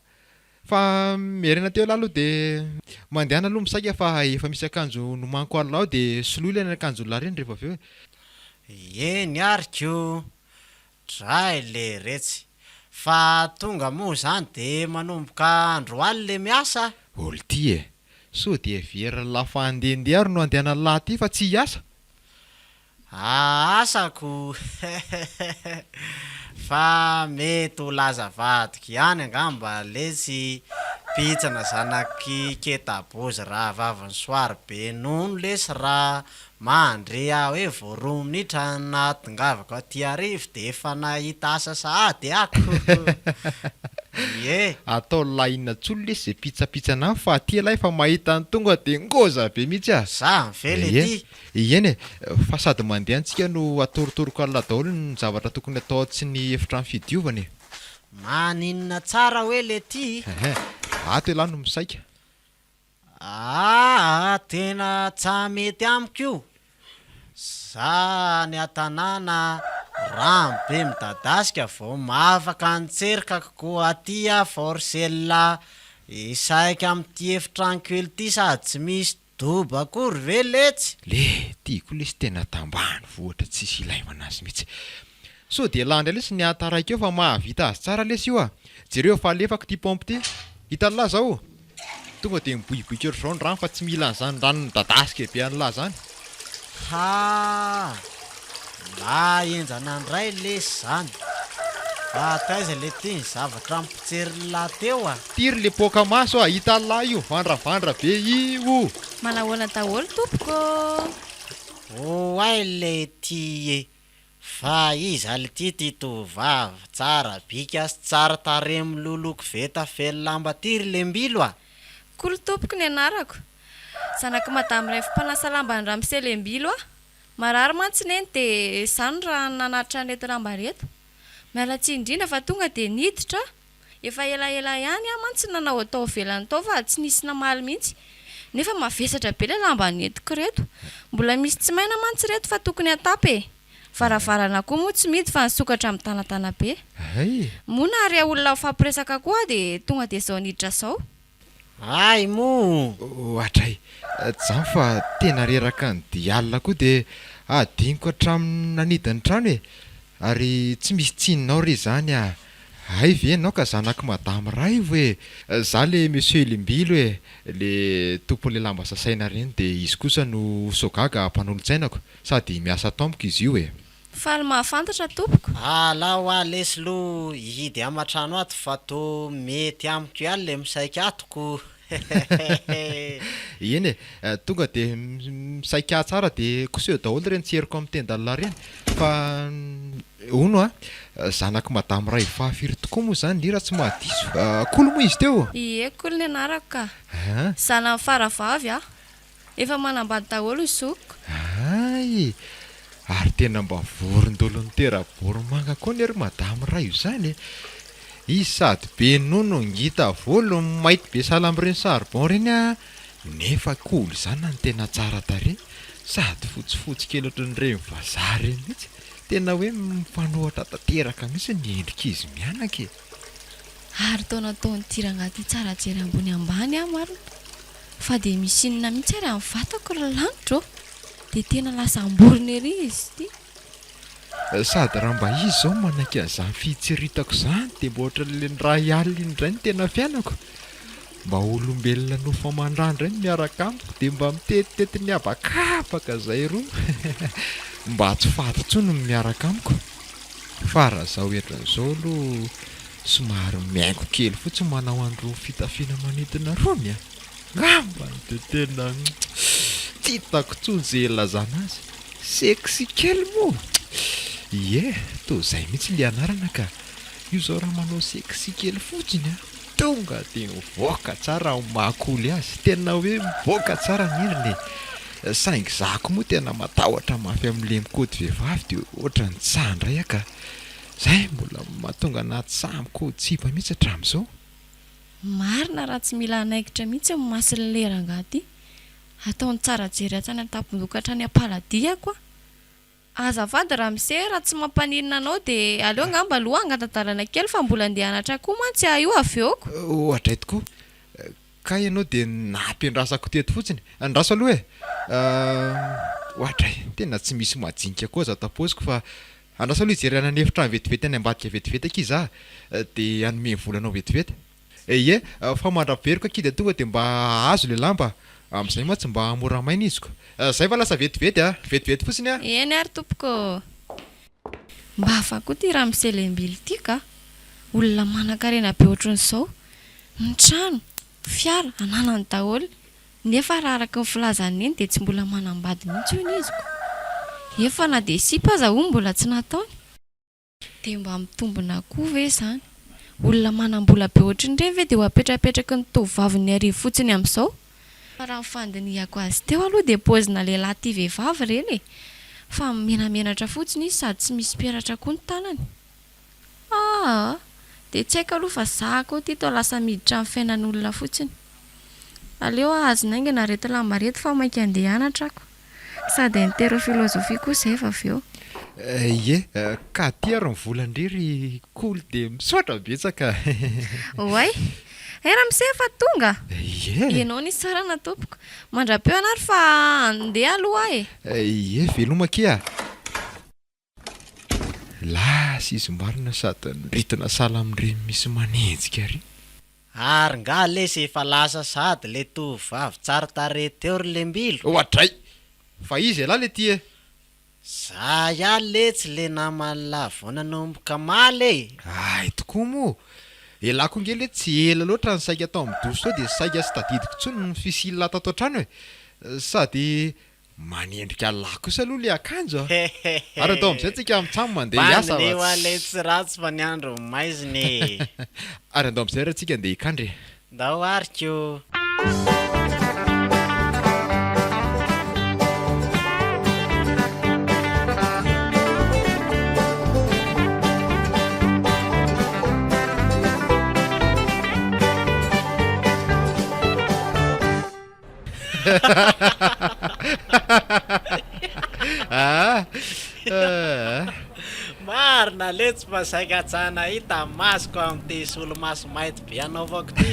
Fa miverena teo ialahy aloha dia mandehana aloha misaika fa efa misy akanjo nomaniko alina ao dia soloy ilay akanjon'lah ireny rehefa avy eo e. Eny ary ko! Dray leretsy! Fa tonga moa izany dia manomboka andro alina le miasa a! Ol ty e! Sao dia heverin'lah fa handehandeha ary no andehanan'lah aty fa tsy hiasa? Asako fa mety ho laza vadiko ihany angamba letsy pitsana zanak'i ketabozy rahavavin'i soary be nono lesy raha mandre aho hoe vao roa minitra nahatongavako aty arivo de efa nahita asa sahady ako ie. Atao lahy inona tsony lesy ze pitsapitsana any fa aty ialahy efa mahita ny tonga de ngôza be mihitsy ah. Za ve le ty? Eny e, fa sady mandeha antsika no atorotoroko alina daholo ny zavatra tokony atao atsy ny efitrano fidiovana e. Maninona tsara hoe le ty? Ehe, ato ialahy no misaika. Aa tena tsa mety amiko io, za any an-tanàna rano be midadasika vao mafaka ny tserikako koa aty aho forcella hisaika amin'ity efitrano kely ity sady tsy misy Dobo akory ve letsy? Le ty koa lesy tena tambany vohitra tsisy ilaivana azy mihitsy. Sao dia elah ndray lesy ny ahataraiky eo fa mahavita azy tsara lesy io a! Jereo fa alefako ty pompe ty. Hitan'lah zao? Tonga dia miboiboika ohatr'izao ny rano fa tsy mila an'izany rano midadasika be an'lah zany. Haa! Mba henjana ndray lesy zany. Fa taiza le ty ny zavatra nipotserin'lah teo a? Ty ry le poaka maso a! Hitan'lah io mivandravandra be io! Manahoana daholo tompoko ô! Oay le ty e! Fa iza lty ty tovovavy tsara bika sy tsara tarehy miloloha koveta feno lamba ty ry lembilo a! Kolo tompoko ny anarako. Zanak'i madame Raivo mpanasa lamba an'i ramose lembilo aho. Marary mantsy neny dia izaho no raha nanatitra an'ireto lamba ireto. Miala tsiny indrindra fa tonga dia niditra aho. Efa elaela ihany aho mantsy no nanao tao ivelany tao fa tsy nisy namaly mihitsy. Nefa mavesatra be ilay lamba nentiko ireto. Mbola misy tsy maina mantsy ireto fa tokony hatapy e. Varavarana koa moa tsy mihidy fa nisokatra mitanatana be. Moa nahare olona mifampiresaka koa aho dia tonga dia izao niditra izao. Hay moa! Ohatray, tsy izany fa tena reraka ny dia alina koa dia adinoko hatramin'ny nanidy ny trano e! Ary tsy misy tsininao re izany ah! Hay ve ianao ka zanak'i madame Raivo e! Za le monsieur Limbilo e! Le tompon'le lamba sasaina ireny dia izy kosa no Sogaga mpanolotsainako sady miasa ato amiko izy io e! Faly mahafantatra tompoko. Alao aho lesy lo hihidy amatrano ato fa to mety amiko ihany le misaika ato ko hehehe. Eny e, tonga de misaika tsara de koseho daholo ireny tseriko amin'ny tendalà ireny fa hono a, zanak'i madame Raivo fahafiry tokoa moa izany ry raha tsy mahadiso, Kolo moa izy teo? Ie, Kolo ny anarako ka. Zanany faravavy aho. Efa manambady daholo ny zokiko. Hay! Ary tena mba vorondolo nitera-boromanga koa anie ry madame Raivo izany e! Izy sady be nono, ngita volo, mainty be sahala amin'ireny charbon ireny an, nefa kolo zanany tena tsara tarehy, sady fotsifotsy kely ohatran'ireny vazaha ireny mihitsy. Tena hoe mifanohatra tanteraka mihitsy ny endrik'izy mianaka e! Ary toa nataon'ity rangahy ity tsara jery ambony ambany aho marina fa dia misy inona mihitsy ary amin'ny vatako ry lanitra ô! Dia tena lasa amborina ery izy ity. Sady raha mba izy izao manaiky an'izany fitsiritako izany dia mba ohatran'ilay niray alina iny indray ny tena fiainako. Mba olombelona nofo aman-drà indray no miaraka amiko dia mba mitetitety ny habakabaka izay roa. Mba tsy faty intsony ny miaraka amiko. Fa raha izao endriny izao aloha somary mihaingo kely fotsiny manao an'irony fitafiana manintona irony a! Ngambany dia tena tsy hitako intsony izay hilazana azy. Sexy kely moa? Ie, toa izay mihitsy ilay anarana ka. Io zao raha manao sexy kely fotsiny a, tonga dia mivoaka tsara ny maha cool azy, tena hoe mivoaka tsara ny endriny e! Saingy za koa moa tena matahotra mafy amin'le mikaoty vehivavy dia ohatran'ny tsy sahy indray aho ka! Zay mbola mahatonga anah tsy sahy mikaoty sipa mihitsy hatramin'izao. Marina raha tsy mila hanaikitra mihitsy ny mason'le rangahy ty. Ataony tsara jery hatrany an-tampon-doha ka hatrany am-paladia ko a! Azafady ramose, raha tsy mampaninona anao dia aleo angamba aloha hangata-dalana kely fa mbola andeha hanatra koa mantsy aho io avy eo ko. Oadray tokoa. Kay ianao dia nampiandrasako teto fotsiny. Andraso aloha e! Oadray, tena tsy misy majinika koa aza ato am-paosiko fa andraso aloha hijery any an'efitrano vetivety any ambadika vetivety akia za dia hanome vola anao vetivety. Ie, fa mandra-piveriko akia dia tonga dia mba ahazo ilay lamba, amin'izay mantsy mba mora maina izy ko. Zay fa lasa vetivety a! Vetivety fotsiny a! Eny ary tompoko ô! Mba hafa koa ity ramose Lembily ity ka! Olona manankarena be ohatran'izao, ny trano, fiara, ananany daholo, nefa raha araka ny filazan'i Neny dia tsy mbola manambady mihitsy hono izy ko! Efa na dia sipa aza hono mbola tsy nataony. Dia mba mitombina koa ve izany? Olona manam-bola be ohatran'ireny ve dia ho apetrapetraky ny tovovavin'ny arivo fotsiny amin'izao? Fa raha ny fandinihako azy teo aloha dia paozina lehilahy tia vehivavy ireny e! Fa menamenatra fotsiny izy sady tsy misy peratra koa ny tanany. Aa! Dia tsy haiko aloha fa za koa ity toa lasa miditra amin'ny fiainan'olona fotsiny. Aleo ahazona haingana ireto lamba ireto fa mainka handeha hianatra ako. Sady interro philosophie koa zay fa avy eo. Ie, ka aty ary ny volan-dry ry Kolo dia misaotra betsaka. Oay! Hay ramose efa tonga? Ie. Ianao nisaorana tompoko. Mandra-peo anah ry fa andeha aloha aho e. Ie, veloma akia. Lasa izy marina sady niritona sahala amin'ireny misy manenjika ireny. Ary nga lesy efa lasa sady le tovovavy tsara tarehy teo ry lembilo? Oadray! Fa iza ialahy le ty e? Za ihany letsy le naman'lah vao nanomboka omaly e! Hay tokoa moa! Elah koa nge le tsy ela loatra ny saika tao amin'ny douche tao dia saika tsy tadidiko intsony ny fisian'lah tato an-trano e! Sady Manendrika lahy kosa aloha le akanjo a! Ary atao amin'izay tsika mitsam mandeha hiasa fa Bandy hoa lay tsy ratsy fa ny andro maizina e! Ary andao amin'izay ary tsika andeha hikandra e! Ndao ary ko! Marina letsy fa saika tsa nahita masoko amin'ity solomaso mainty be anaovako ty.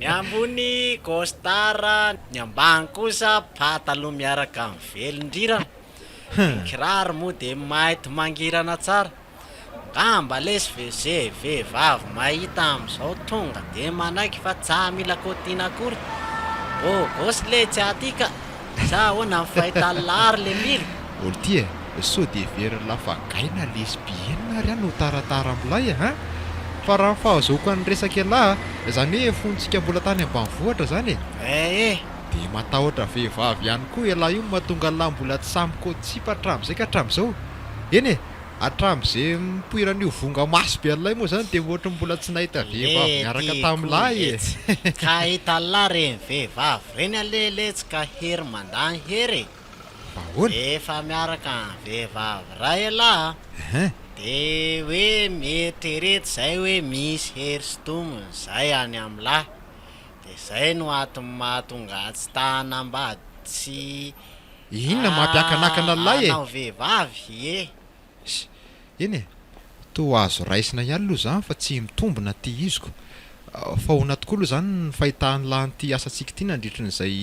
Ny ambony costard, ny ambany kosa pataloha miaraka amin'ny velondrirana. Ny kiraro moa dia mainty mangirana tsara. Ngamba lesy ve ze vehivavy mahita amzao tonga de manaiky fa tsa mila kôtina akory? Beau gosse letsy aty ka! Sa ahoana ny fahitan'lah ry lemily? Olo ty e, sao de heverin'lah fa gay na lesbienne ary aho no taratara amilay e hein! Fa raha ny fahazoako an'ny resak'ialahy a, zany hoe fontsika mbola tany ambanivohitra zany e! Eh eh! De matahotra vehivavy ihany koa ialahy io no mahatonga an'lah mbola tsy samy kôty sipa hatramin'izay ka hatramin'izao! Eny e! Hatramin'izay nipoiran'io vonga maso be an'ilay moa izany dia ohatry ny mbola tsy nahita vehivavy niaraka Lety tamin'ilay koa e! letsy. Ka hitan'lah reny vehivavy reny anie letsy ka hery mandany hery e! Fa ahoana? Efa miaraka amin'ny vehivavy iray elah a! Ehe. De hoe mieritrereto zay hoe misy hery sintominy zay any amin'lah. De zay no antony mahatonga ahy tsy ta hanambady tsy Inona mampiakanakana an'ilay e? Hanao vehivavy, ie. Sy, eny e, toa azo raisina ihany aloha izany fa tsy mitombina ity iziko. Fa ahoana tokoa aloha izany ny fahitan'lah an'ity asantsika ity nandritry ny izay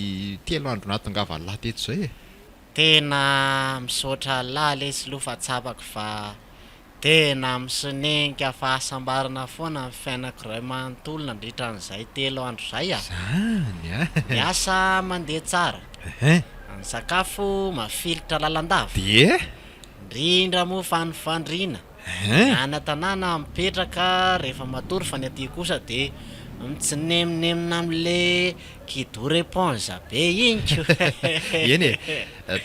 telo andro nahatongavan'lah teto izay e? Tena misaotra an'lah lesy aloha fa tsapako fa Tena misonenika fahasambarana foana ny fiainako iray manontolo nandritra an'izay telo andro izay a! Zany a! Ny asa mandeha tsara. Ehe. Ny sakafo mafilotra lalandava. Dia? Indrindra moa fa ny fandriana. Ehe. Ny any an-tanàna mipetraka rehefa matory fa ny aty kosa dia. Mitsinemnemna amle kidoro éponge be iny ko. Eny e,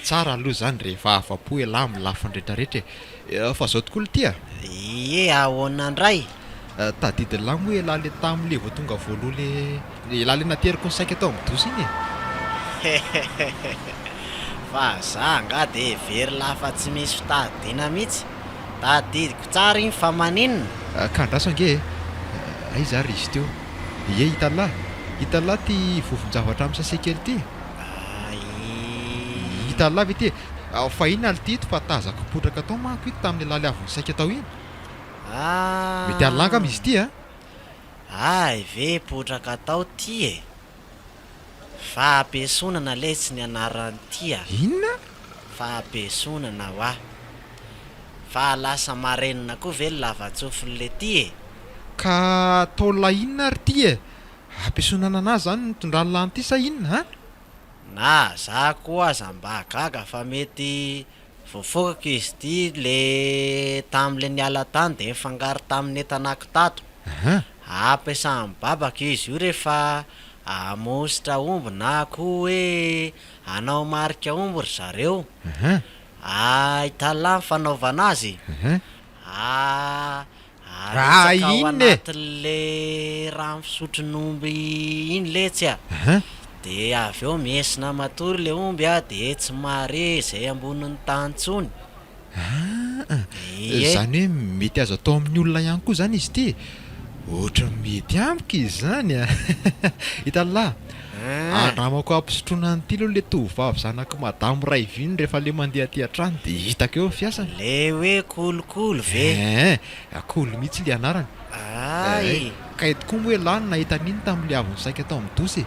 tsara aloha izany rehefa afa-po elah amin'ny lafiny retraretra e. Fa zao tokoa lty a. Ie, ahoana ndray? Tadidin'lah moa elah le tamle vao tonga voaloha le elah le nateriko ny saika tao amin'ny douche iny e. Fa za angaha de very lafa tsy misy fitadidiana mihitsy. Tadidiko tsara iny fa maninona? Ka andraso ange e! Aiza ary izy teo? Ie, hitan'lah! Hitan'lah ity vovon-javatra amin'ny sachet kely ity? Aii. Hitan'lah ve ity e? Fa inona ity ito fa tazako potraka tao manko ito tamin'ny laly avy nisaika tao iny. Mety an'lah angamba izy ity a! Hay ve potraka tao ity e! Fahabesonana letsy ny anaran'ity a! Inona? Fahabesonana hoa! Fa lasa marenina koa ve ny lavatsofiny letia e? Ka atao lahy inona ary ity e? Habesonana anazy zany ny nitondrany lahy an'ity sa inona an? Na za koa aza mba gaga fa mety voafokako izy ity le tamle niala tany de nifangaro tamin'ny entanako tato. Ampiasan'i babako izy io rehefa hamositra omby na koa hoe hanao marika omby ry zareo. Ahitalahy ny fanaovana azy. Arotsaka ao anatin'le rano fisotron'omby iny letsy a! De avy eo miesona matory le omby a, de tsy mahare izay ambonin'ny tany intsony. Aa! Izany hoe mety azo atao amin'ny olona ihany koa izany izy ity e? Ohatran'ny mety amiko izy izany a! Hitan'lah, andramako ampisotroina an'ity aloha ilay tovovavy zanak'i madamo Raiviny rehefa ilay mandeha aty an-trano dia hitako eo ny fiasany. Le hoe kolikoly ve? Eeh, kolo mihitsy ilay anarany. Ay! Ka eto koa moa ialahy no nahita an'iny tamin'ilay avy nisaika tao amin'ny dosy e!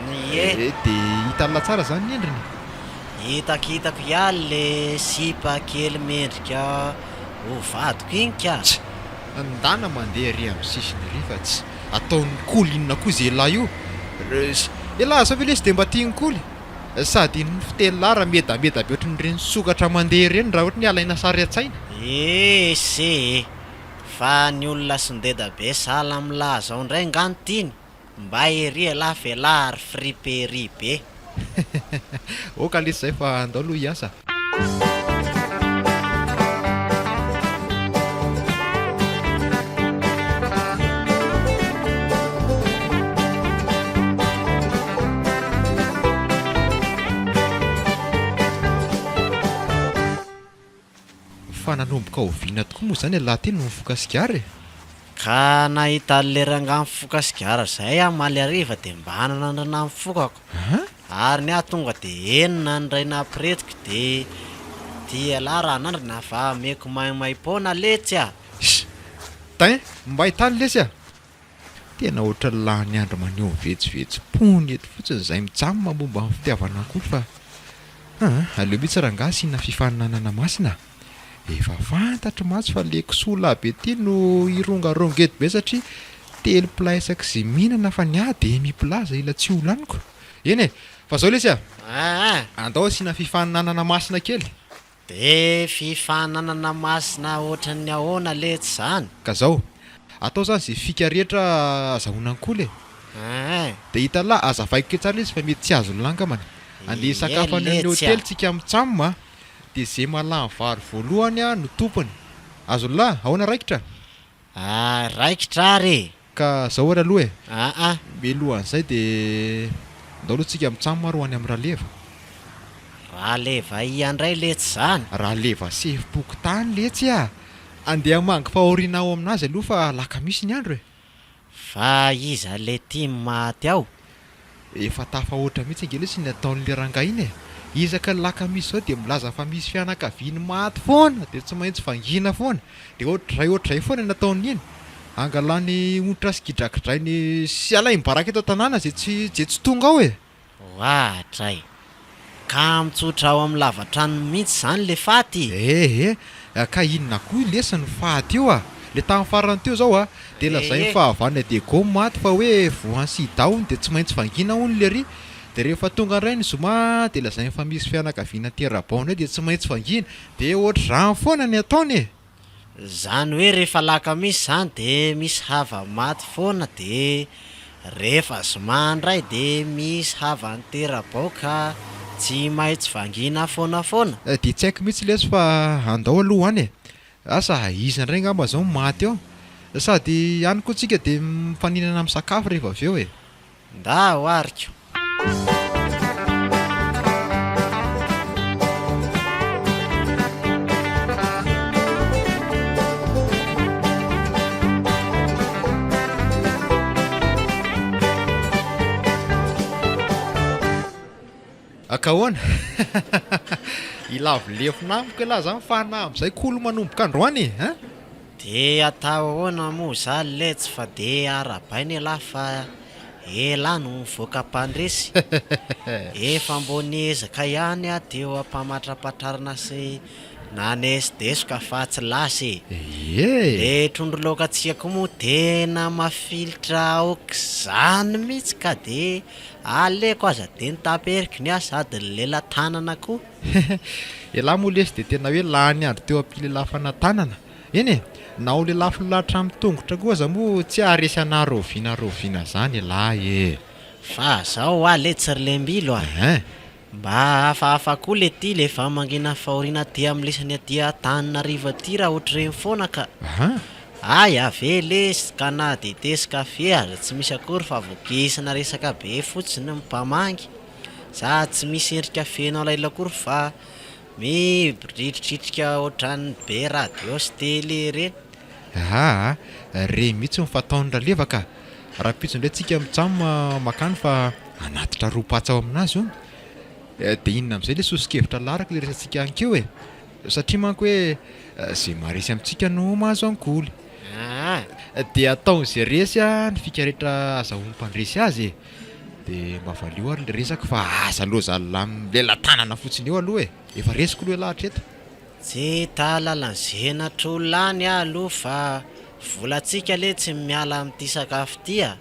Ie. Dia hitan'lah tsara izany ny endriny? Hitako hitako ihany le sipa kely mendrika ho vadiko iny ka! Tch! Ndana mandeha ery amin'ny sisiny ery fa tsy ataon'i Koly inona koa ze lahy io! Elah zao ve lesy dia mba tian'i Koly? Sady iny fitenin'lah raha medameda be ohatran'ireny sokatra mandeha ireny raha ohatry ny alaina sary an-tsaina. Ese e! Fa ny olona sondeda be sahala amin'lah zao indray nga no tiany? Mba ery elah f'elah ary friperie be. Ok lesy zay fa andao aloha hiasa. Fa nanomboka oviana tokoa moa izany ialahy ity no nifoka sigara e? Ka nahita an'ilay rangahy mifoka sigara izay aho omaly hariva dia mba nanandrana ny fokako. Ary ny ahy tonga dia enina ny iray nampiretiko dia ity ialahy raha hanandrana fa ameko maimaimpoana letsy a! Sh! Tain! Mbay tany lesy a! Tena ohatran'ny lany andro maneho ny vetsovetsom-pony eto fotsiny izay mijanona momba ny fitiavana akory fa aa aleo mihitsy rangahy asiana fifaninanana masina a! Efa fantatro mantsy fa le kisoa lahy be ty no hirongaronga eto be satria telo plat isaky ze mihinana fa ny ahy demi plat zay ila tsy ho laniko. Eny e! Fa zao lesy a! Andao asiana fifaninanana masina kely. De fifaninanana masina ohatran'ny ahoana letsy zany? Ka zao, atao zany ze fika rehetra azahoana an'i Koly e! De hitan'lah, azavaiko kely tsara izy fa mety tsy azon'lah angambany. Andeha hisakafo any amin'ny hotely tsika mitsam a! De ze mahalany vary voalohany no tompony. Azon'lah, ahoana raikitra? Ah, raikitra ary e! Ka zao ary aloha e! Aa. Mialohan'izay de ndao aloha tsika mitsam ary ho any amin'i Raleva. Raleva ia ndray letsy zany? Raleva sefom-pokontany letsy a! Andeha hamangy fahoriana ao aminazy aloha fa alakamisy ny andro e! Fa iza le tim maty ao? Efa tafahoatra mihitsy ange lesy ny ataon'le rangahy iny e! Isaky ny lakamisy zao dia milaza fa misy fianakaviany maty foana dia tsy maintsy vangiana foana, dia ohatr'izay ohatr'izay foana ny ataony iny, angalany onitra sy gidragidrainy sy alainy baraka eto an-tanàna ze tsy ze tsy tonga ao e! Ohatray! Ka mitsotra ao amin'ny lava-tranony mihitsy izany le faty? Ee, ka inona koa lesy ny faty io a! Le tamin'ny farany teo zao a, de lazain'ny fahavalon'i Diego maty fa hoe voan'ny sida hono de tsy maintsy vangiana hono lery, de rehefa tonga indray ny zoma de lazainy fa misy fianakaviana tera-bao indray de tsy maintsy vangiana, de ohatr'izany foana ny ataony e! Zany hoe rehefa alakamisy zany de misy hava-maty foana de. Rehefa zoma indray dia misy havan'ny tera-bao ka tsy maintsy vangiana foana foana. Dia tsy haiko mihitsy lesy fa andao aloha any e! Asa iza indray angamba izao no maty eo? Sady any koa tsika dia mifaninana misakafo rehefa avy eo e! Ndao ary ko! Ka ahoana? Hilavo lefona amiko ialahy zany fa na amin'izay kolo manomboka androany e! Hein? De atao ahoana moa zany letsy fa de arahabaina elah fa elah no mivoaka mpandresy. Efa mbô niezaka ihany aho teo ampamatrapatrarana sy nanesodesoka fa tsy lasa e. Ie. Le trondro laokantsika koa moa tena mafilitra aok'izany mihitsy ka de aleko aza de notaperiko ny ahy sady nilela-tanana koa. Elah moa lesy dia tena hoe lany andro teo am-pilelafana tanana. Eny e, na ho lelafiny hatramin'ny tongotra koa aza moa tsy haharesy anah rahoviana rahoviana zany elah e. Fa zao hoa letsy ry lembilo a! Ein. Mba hafahafa koa le ty le famangina fahoriana aty amin'lisany aty Antananarivo aty raha otr'ireny foana ka! Aha. Hay ave lesy ka na dite sy kafe aza tsy misy akory fa vokisana resaka be fotsiny ny mpamangy. Sady tsy misy endrika feno alahelo akory fa miboritritrika ohatran'ny be radio sy télé ireny. Aa re mihitsy ny fataon'i Raleva ka! Rahampitso indray tsika mitsam makany fa hanatitra ro-patsa ao aminazy hono. Dia inona amin'izay ilay soso-kevitra laraka ilay resatsika ankeo e? Satria manko hoe izay maharesy amintsika no mahazo ankoly. Aa. Dia ataon'izay resy ny fika rehetra azahoan'ny mpandresy azy e! Dia mba valio ary le resaka fa aza aloha zalahy milela-tanana fotsiny eo aloha e! Efa resiko aloha ialahy hatreto. Tsy hita lalan-zenatr'olona any aho aloha fa volantsika anie tsy miala amin'ity sakafo ity a!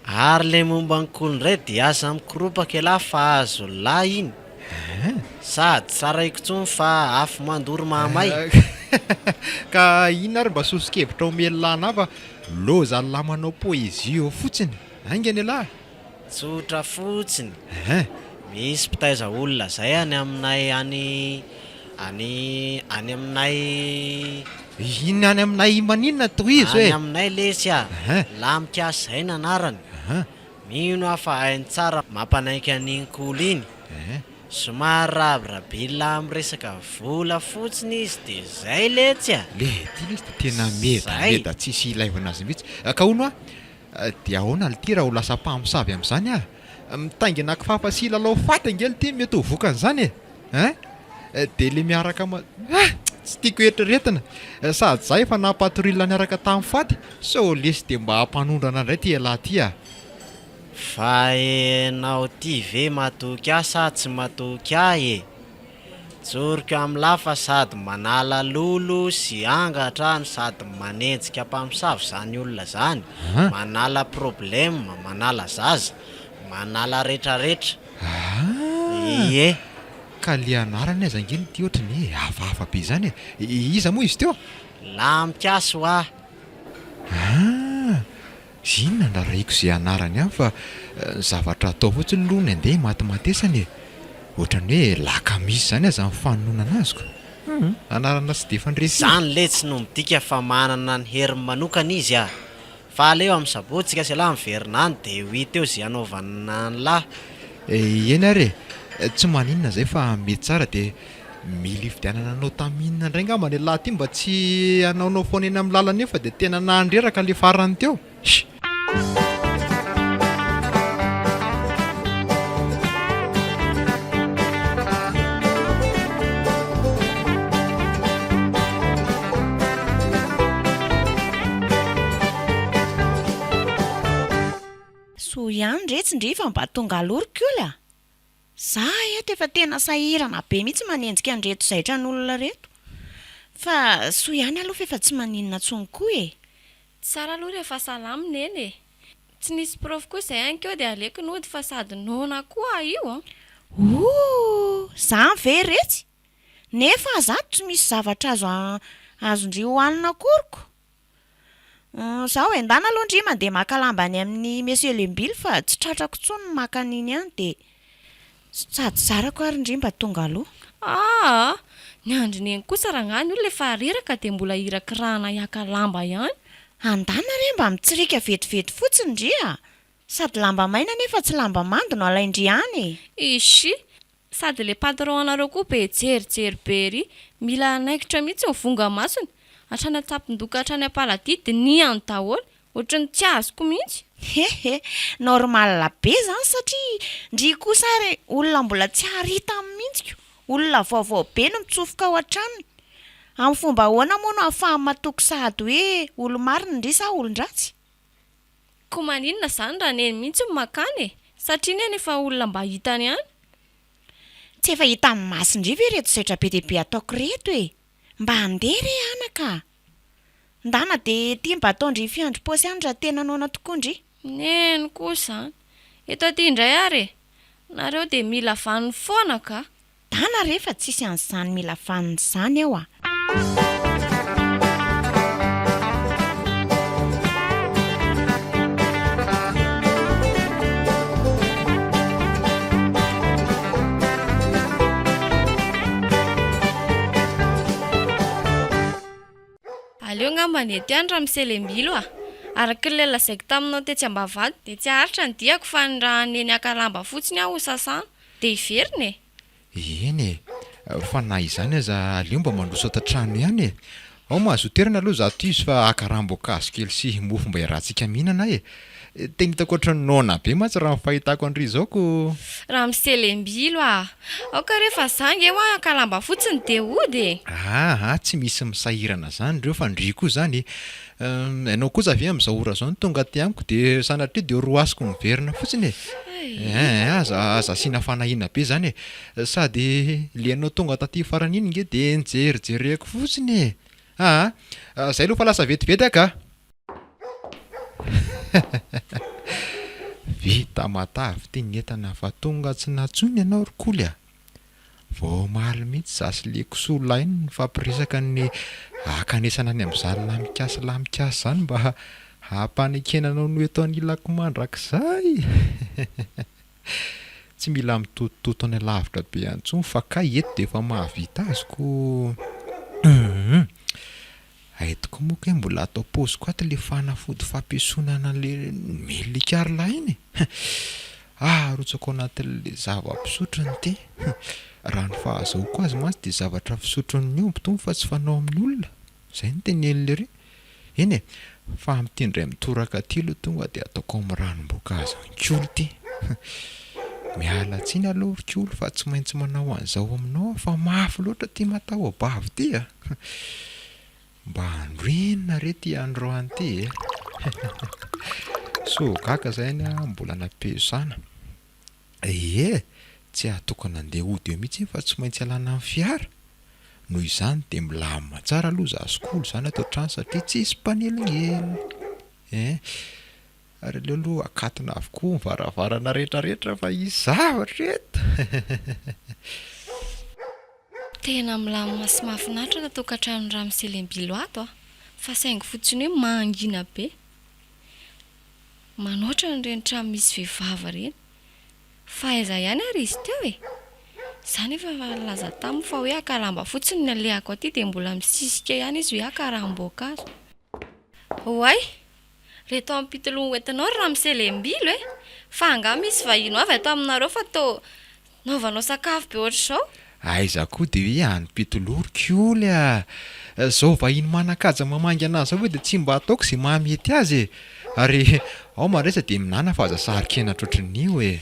Ary le momba ny kolo indray dia aza mikoropaka ialahy fa azon'ny lahy iny. Sady tsaraiko intsony fa afo mandoro mahamay. Ka inona ary mba soso-kevitra omen'lah anah fa lozan'lah manao poésie eo fotsiny. Haingana ialahy! Tsotra fotsiny. Ehe. Misy mpitaiza olona zay any aminay any any any aminay. Inona any aminay maninona tohizo e? Any aminay lesy a! Ehe. Lamikasy zay ny anarany. Ehe. Mino aho fa hainy tsara mampanaiky an'iny kolo iny. Ehe. Somary rabirabila amin'ny resaka vola fotsiny izy dia zay letsy a! Le ty lesy dia tena medameda tsisy ilaivana azy mihitsy. Ka hono hoa, Dia ahoana lty raha ho lasa mpamosavy amin'izany aho? Mitaingina kifafa sy hilalao faty ange lty no mety ho vokan'izany e! Hein? Dia le miaraka ma. Ah! Tsy tiako eritreretina! Sady za efa nampatorila niaraka tamin'ny faty, sao lesy dia mba hampanondrana indray ty ialahy ty ah! Fa enao ty ve matoky ahy sa tsy matoky ahy e? Tsoriko amlah fa sady manala lolo sy angatra no sady manenjika mpamosavy zany olona zany, manala problème, manala zaza, manala retraretra. Aah! Ie. Ka le anarany aza ange no ty otrany hoe hafahafa be zany e! Iza moa izy teo? Lamikasy hoa! Aah! Inona no rarahiko izay anarany any fa ny zavatra atao fotsiny aloha ny andeha himatimatesana e! Ohatran'ny hoe lakamisy izany aza ny fanononana azy ko! Hum! Anarana tsy dia fandre firy. Izany letsy no midika fa manana ny heriny manokana izy ah! Fa aleo amin'ny sabotsy ka selah miverina any dia ho hita eo izay hanaovana an'lah. Eny ary e! Tsy maninona izay fa mety tsara dia Mila hividianana anao tamin'inona indray angamba ny lahy ity mba tsy hanaonao foana eny amin'ny lalana eny fa dia tena nahandreraka ilay farany teo. Sh. Soa ihany retsy ndry fa mba tonga aloha ry koly a! Za eto efa tena sahirana be mihitsy manenjika an'ireto zaitran'olona ireto. Fa soa ihany aloha f'efa tsy maninona intsony koa e! Tsara aloha rehefa salama Neny e! Tsy nisy prof koa izay ankeo dia aleoko nody fa sady noana koa aho io an! Ooh! Zany ve retsy? Nefa aza ato tsy misy zavatra azo azon-dry hohanina akory ko! Izaho e, ndana aloha ndry mandeha maka lamba any amin'ny Monsieur Lembily fa tsy tratrako intsony ny maka an'iny any dia sady zarako ary ndry mba tonga aloha. Aa! Ny andry neny kosa rangahy ny olona efa reraka dia mbola irakirahana hiaka lamba ihany. Andana re mba mitsiriaka vetivety fotsiny ndry a! Sady lamba maina nefa tsy lamba mando no alain-dry any e! Ishi! Sady le patron anareo koa be jerijery be ery, mila hanaikitra mihitsy ny vonga masony, hatrany an-tampon-doha ka hatrany am-paladia dinihany daholo, ohatran'ny tsy azoko mihitsy. Hehe, normal be zany satria ndry kosa ary olona mbola tsy ary hitany mihitsy ko, olona vaovao be no mitsofoka ao an-tranony, amin'ny fomba ahoana moa no ahafahany matoky sahady hoe olo-marina ndry sa olon-dratsy? Ko maninona zany raha neny mihitsy no makany e! Satria neny efa olona mba hitany ihany. Tsy efa hitan'ny masondry ve ireto zaitra be dia be ataoko ireto e! Mba andeha re anaka a! Ndana dia ity mba ataon-dry fiandry paosy any raha tena noana tokoa ndry. Neny koa izany. Eto aty indray ary e! Nareo dia mila vaniny foana ka! Dana re fa tsisy an'izany mila vaniny izany ao a! Aleo angamba ny eto ihany ramose Lembilo a! Araka ilay lazaiko taminao tetsy Ambavahady dia tsy haharitra ny diako fa ny raha neny haka lamba fotsiny aho ho sasana dia hiverina e! Eny e! Fa na izany aza aleo mba mandroso ato an-trano ihany e! Ao mahazoa toerana aloha izato izy fa haka ranom-boankazo kely sy mofo mba iarahantsika mihinana e! Tena hitako ohatran'ny noana be mantsy raha ny fahitako an-dry izao ko! Ramose Lembilo a! Aoka re fa za nge hoa haka lamba fotsiny dia hody e! Aa tsy misy misahirana izany ireo fa ndry koa izany e! Ianao kosa ve amin'izao ora izao no tonga aty amiko dia sanatria dia roasiko miverina fotsiny e! Eeh aza aza asiana fanahiana be izany e! Sady le ianao tonga taty farany iny nge dia nijerijereko fotsiny e! Aa zay aloha fa lasa vetivety aho ka! Vita matavy ity ny entana fa tonga tsy nantsoina ianao ry Koly a! Vao omaly mihitsy za sy le kisoa lahy no nifampiresaka ny hakanesana any amin'izany lamikasy lamikasy izany mba hampanekena anao ny ho eto anilako mandrakizay. Tsy mila mitotototo any alavitra be any intsony fa kay eto dia efa mahavita azy ko. Hum. Hay tokoa moa kay mbola ato am-paosiko ato le fanafody fampiesonana an'le nomen'le lahy iny e! Arotsako ao anatin'le zava-pisotro ny ty. Raha ny fahazahoako azy mantsy dia zavatra fisotron'ny omby itony fa tsy fanao amin'ny olona. Izay no tenenin'lery. Eny e! Fa amin'ity indray mitoraka ity aloha tonga dia ataoko amin'ny ranom-boankazo an-kolo ity. Miala tsiny aloha ry kolo fa tsy maintsy manao an'izao aminao aho fa mafy loatra ity mataho-bavy ity a! Mba andro inona re ity androany ity e? Soa gaga izay anie aho mbola nampiasana. Ie, tsy ahatokana andeha hody eo mihitsy iny fa tsy maintsy alana amin'ny fiara. Noho izany dia milamina tsara aloha izaho sy Kolo izany ato an-trano satria tsisy mpanelingelina e! Ary aleo aloha akatona avokoa ny varavarana rehetrarehetra fa hisy zavatra eto. Tena milamina sy mahafinaritra ato an-tokantranon'i Ramose Lembilo ato a! Fa saingy fotsiny hoe mangina be. Manoatra an'ireny trano misy vehivavy ireny. Fa aiza ihany ary izy teo e? Za nefa efa nilaza taminy fa hoe haka lamba fotsiny ny alehako aty dia mbola misisika ihany izy hoe haka ranom-boankazo. Oay! Reto ampitoloha hoentinao ry ramose Lembilo e! Fa angaha misy vahiny ho avy ato aminareo fa toa naovanao sakafo be ohatr'izao? Aiza koa dia hoe any Pitoloha ry Kioly a! Zao vahiny manan-kaja mamangy anazy zao ve dia tsy mba ataoko izay mahamety azy e! Ary ao mandraisa dia minana fa aza saro-kenatra ohatran'io e!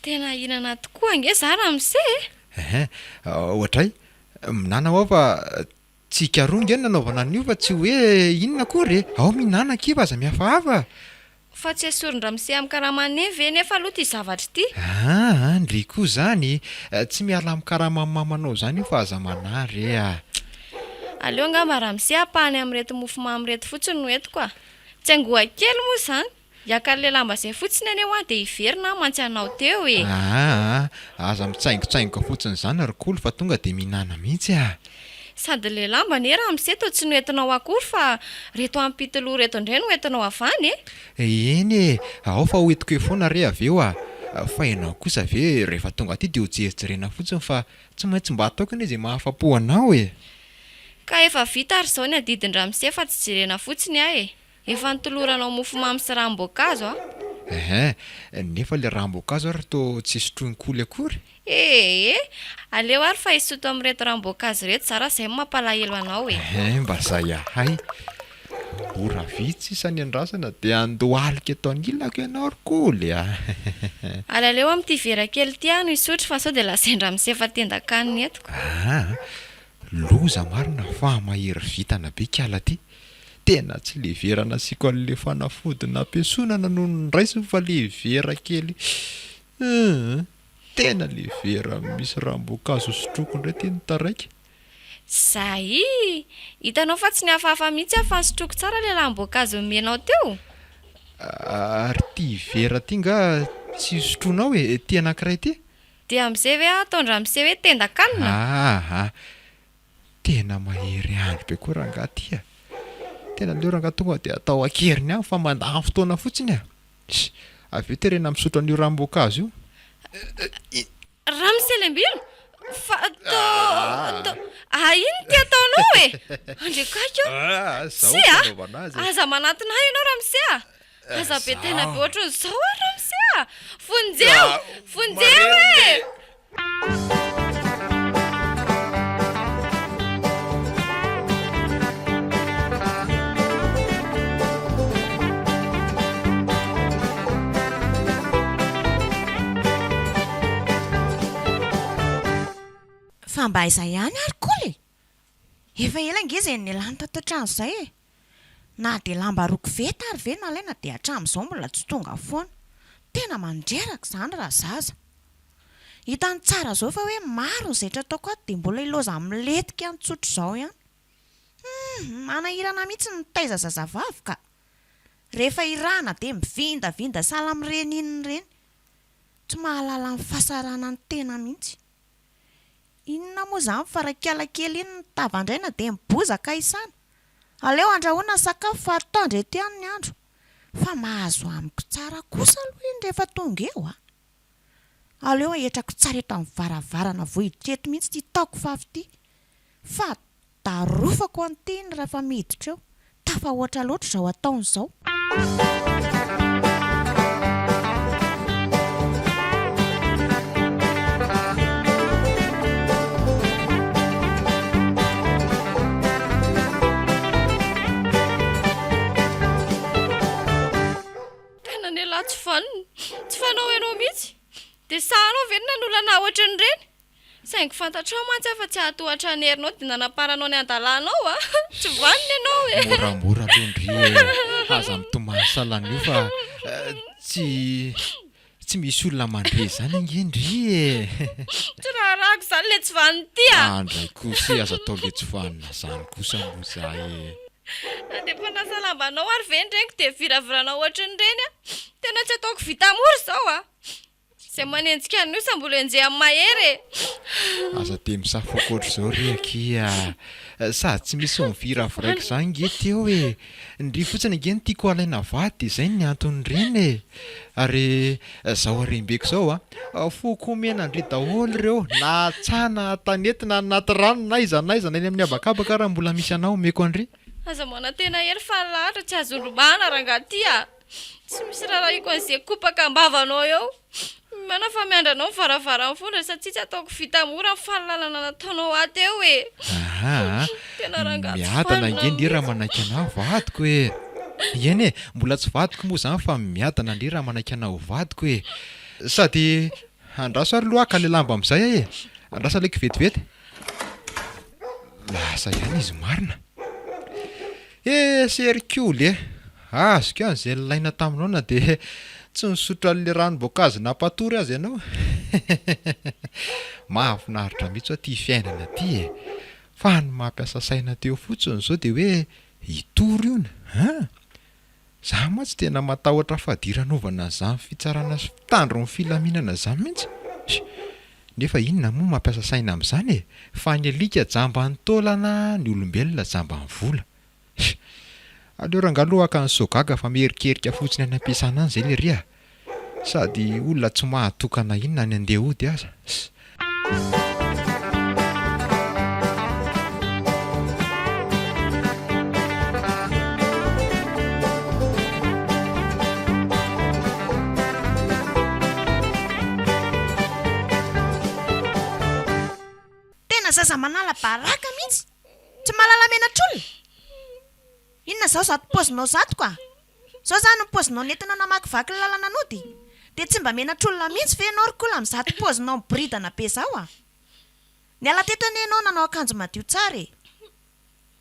Tena hihinana tokoa ange za ramose e! Ehe, ohatray, minana ho'aho fa Tsy ikaroa nge no nanaovana an'io fa tsy hoe inona akory e! Ao mihinana akia fa aza mihafahafa! Fa tsy esorin-dramose amin'ny karaman'i Neny ve nefa aloha ity zavatra ity? Aa ndry koa izany! Tsy miala amin'ny karaman'ny mamanao izany io fa aza manahy re a! Aleo angamba ramose ampahany amin'ireto mofomamy ireto fotsiny no entiko a! Tsy angoa kely moa izany! Hiaka an'ilay lamba izay fotsiny anie hoa dia hiverina aho mantsy hanao teo e! Aa aza mitsaingotsaingoka fotsiny izany ry Kolo fa tonga dia mihinana mihitsy a! Sady le lamba anie ramose toa tsy noentinao akory fa reto ampitoloha reto indray no entinao avy any e! Eny e! Ao fa hoentiko eo foana re avy eo a! Fa ianao kosa ve rehefa tonga aty dia ho jerijerena fotsiny fa tsy maintsy mba ataoko anie izay mahafa-po anao e! Ka efa vita ary izao ny adidin-dramose fa tsy jerena fotsiny aho e! Efa notoloranao mofomamy sy ranom-boankazo aho. Ehe, nefa ilay ranom-boankazo ary toa tsy sotroin'i Koly akory. Ee, aleo ary fa hisoto amin'ireto ranom-boankazo ireto za raha izay no mampalahelo anao e. Ehe, mba zay ahay. Ora vitsy sisa ny andrasana dia handohalika eto anilako ianao ry Koly a. Ary aleo amin'ity vera kely ity aho no hisotro fa sao dia lazain-dramose fa tendan-kanina eto. Aa, loza marina fa mahery vintana be kala ty. Tena tsy le vera nasiako an'le fanafody nampiesonana no noraisiny fa le vera kely hum tena le vera misy ranom-boankazo sotroiko indray ty no taraiky. Zay! Hitanao fa tsy nihafahafa mihitsy aho fa nosotroiko tsara le ranom-boankazo nomenao teo. Ary ty vera ty nga tsy sotroinao e, ty anankiray ty? Dia amin'izay ve aho ataon-dramose hoe tendan-kanina? Aa! Tena mahery andro be koa rangaha ty a! Tena aleo rangaha tonga dia atao an-keriny any fa mandany fotoana fotsiny a! Ss! Avy eo terena misotro an'io ranom-boankazo io. Ramose Lembilo! Fa to, to, ah inona ity ataonao e? Andriakaiky ô! Tsia! Aza manantona ahy ianao ramose a! Aza be tena be ohatran'izao ary ramose a! Vonjeo! Vonjeo e! Fa mba aiza ihany ary kola e? Efa ela ange izay nialany tato an-trano izay e! Na dia lamba roa koveta ary ve nalaina dia hatramin'izao mbola tsy tonga foana. Tena mandreraka izany raha zaza. Hitany tsara izao fa hoe maro ny zaitra ataoko ato dia mbola ilaoza milentika any tsotra izao ihany. Hum, manahirana mihitsy ny mitaiza zazavavy ka. Rehefa irahana dia mivindavinda sahala amin'ireny inona ireny. Tsy mahalala ny fahasaranan'ny tena mihitsy. Inona moa izany fa raikala kely iny ny tavandraina dia ny bozaka isana. Aleo andrahoina ny sakafo fa atoandro eto ihany ny andro. Fa mahazo amiko tsara kosa aloha iny rehefa tonga eo a! Aleo ahetrako tsara eto amin'ny varavarana vao hiditra eto mihitsy ity taoko favy ity. Fa Darofako an'ity iny rafa miditra eo. Tafahoatra loatra izao ataony izao. Tena nelah tsy vanona, tsy fanao ianao mihitsy. Dia sahanao ve ny nanolana ahy ohatran'ireny? Saingy fantatrao mantsy aho fa tsy hahatohatra ny herinao dia nanamparanao ny hadalanao a! Tsy vanona ianao e! Moramora aloha ndry e! Aza mitomany salan'io fa tsy tsy misy olona mandre izany ange ndry e! Tsy raharahako izany le tsy vanona ity a! Andray kosa e! Aza atao le tsy vanona izany kosa moa za e! Nandeha mpanasa lambanao ary ve ny reniko dia viraviranao ohatran'ireny a! Tena tsy ataoko vita mora izao a! Izay manenjika an'io sa mbola enjehan'ny mahery e! Aza dia misafoaka ohatr'izao re akia a! Sady tsy misy miviraviraiko izany nge teo e! Ndry fotsiny ange no tiako halaina vady dia izay ny anton'ireny e! Ary izao harem-beko izao a! Foko omena an-dry daholo ireo na an-tsaha na an-tanety na anaty rano na aiza na aiza na eny amin'ny habakabaka ary mbola misy anao omeko an-dry. Aza manantena hery fa ny lahatra tsy azo rombahana rangahy ty a! Tsy misy rarahiko an'izay kopaka am-bavanao eo. Miomàna fa miandry anao ny varavaran'ny fondro satria tsy ataoko vita mora ny fahalalana nataonao ahy teo e. Aa, Tena rangahy tsy miadana fanina ange ndry raha mihitsy. manaiky anah ho vadiko e. Eny e, mbola tsy vadiko moa izany fa miadana ndry raha manaiky anah ho vadiko e. Sady andraso ary aloha haka ilay lamba amin'izay aho e. Andraso aleoko vetivety. Lasa ihany izy marina. Eh Serikoly eh! Azoko ihany izay nilaina taminao na dia tsy nisotro an'ilay ranom-boankazo nampatory aza ianao. Mahafinaritra mihitsy hoa ity fiainana ity e! Fa ny mampiasa saina teo fotsiny izao dia hoe hitory hono an! Za mantsy tena matahotra fadiranovana an'izany fitsarana sy mpitandro ny filaminana izany mihitsy. Nefa inona moa mampiasa saina amin'izany e? Fa ny alika jamban'ny taolana, ny olombelona jamban'ny vola. Aleo rangahy aloha haka an'i Soagaga fa miherikerika fotsiny any am-piasana any izay lery a! Sady olona tsy mahatokana inona any andeha hody aza. Tena zaza manala baraka mihitsy! Tsy mahalala menatr'olona! Inona izao zato paozinao zato ka! Zao zany ny paozinao nentinao namakivaky ny lalana nody? Dia tsy mba menatr'olona mihitsy ve ianao ry kola amin'izato paozinao miboridana be zao a! Niala teto anie ianao nanao akanjo madio tsara e!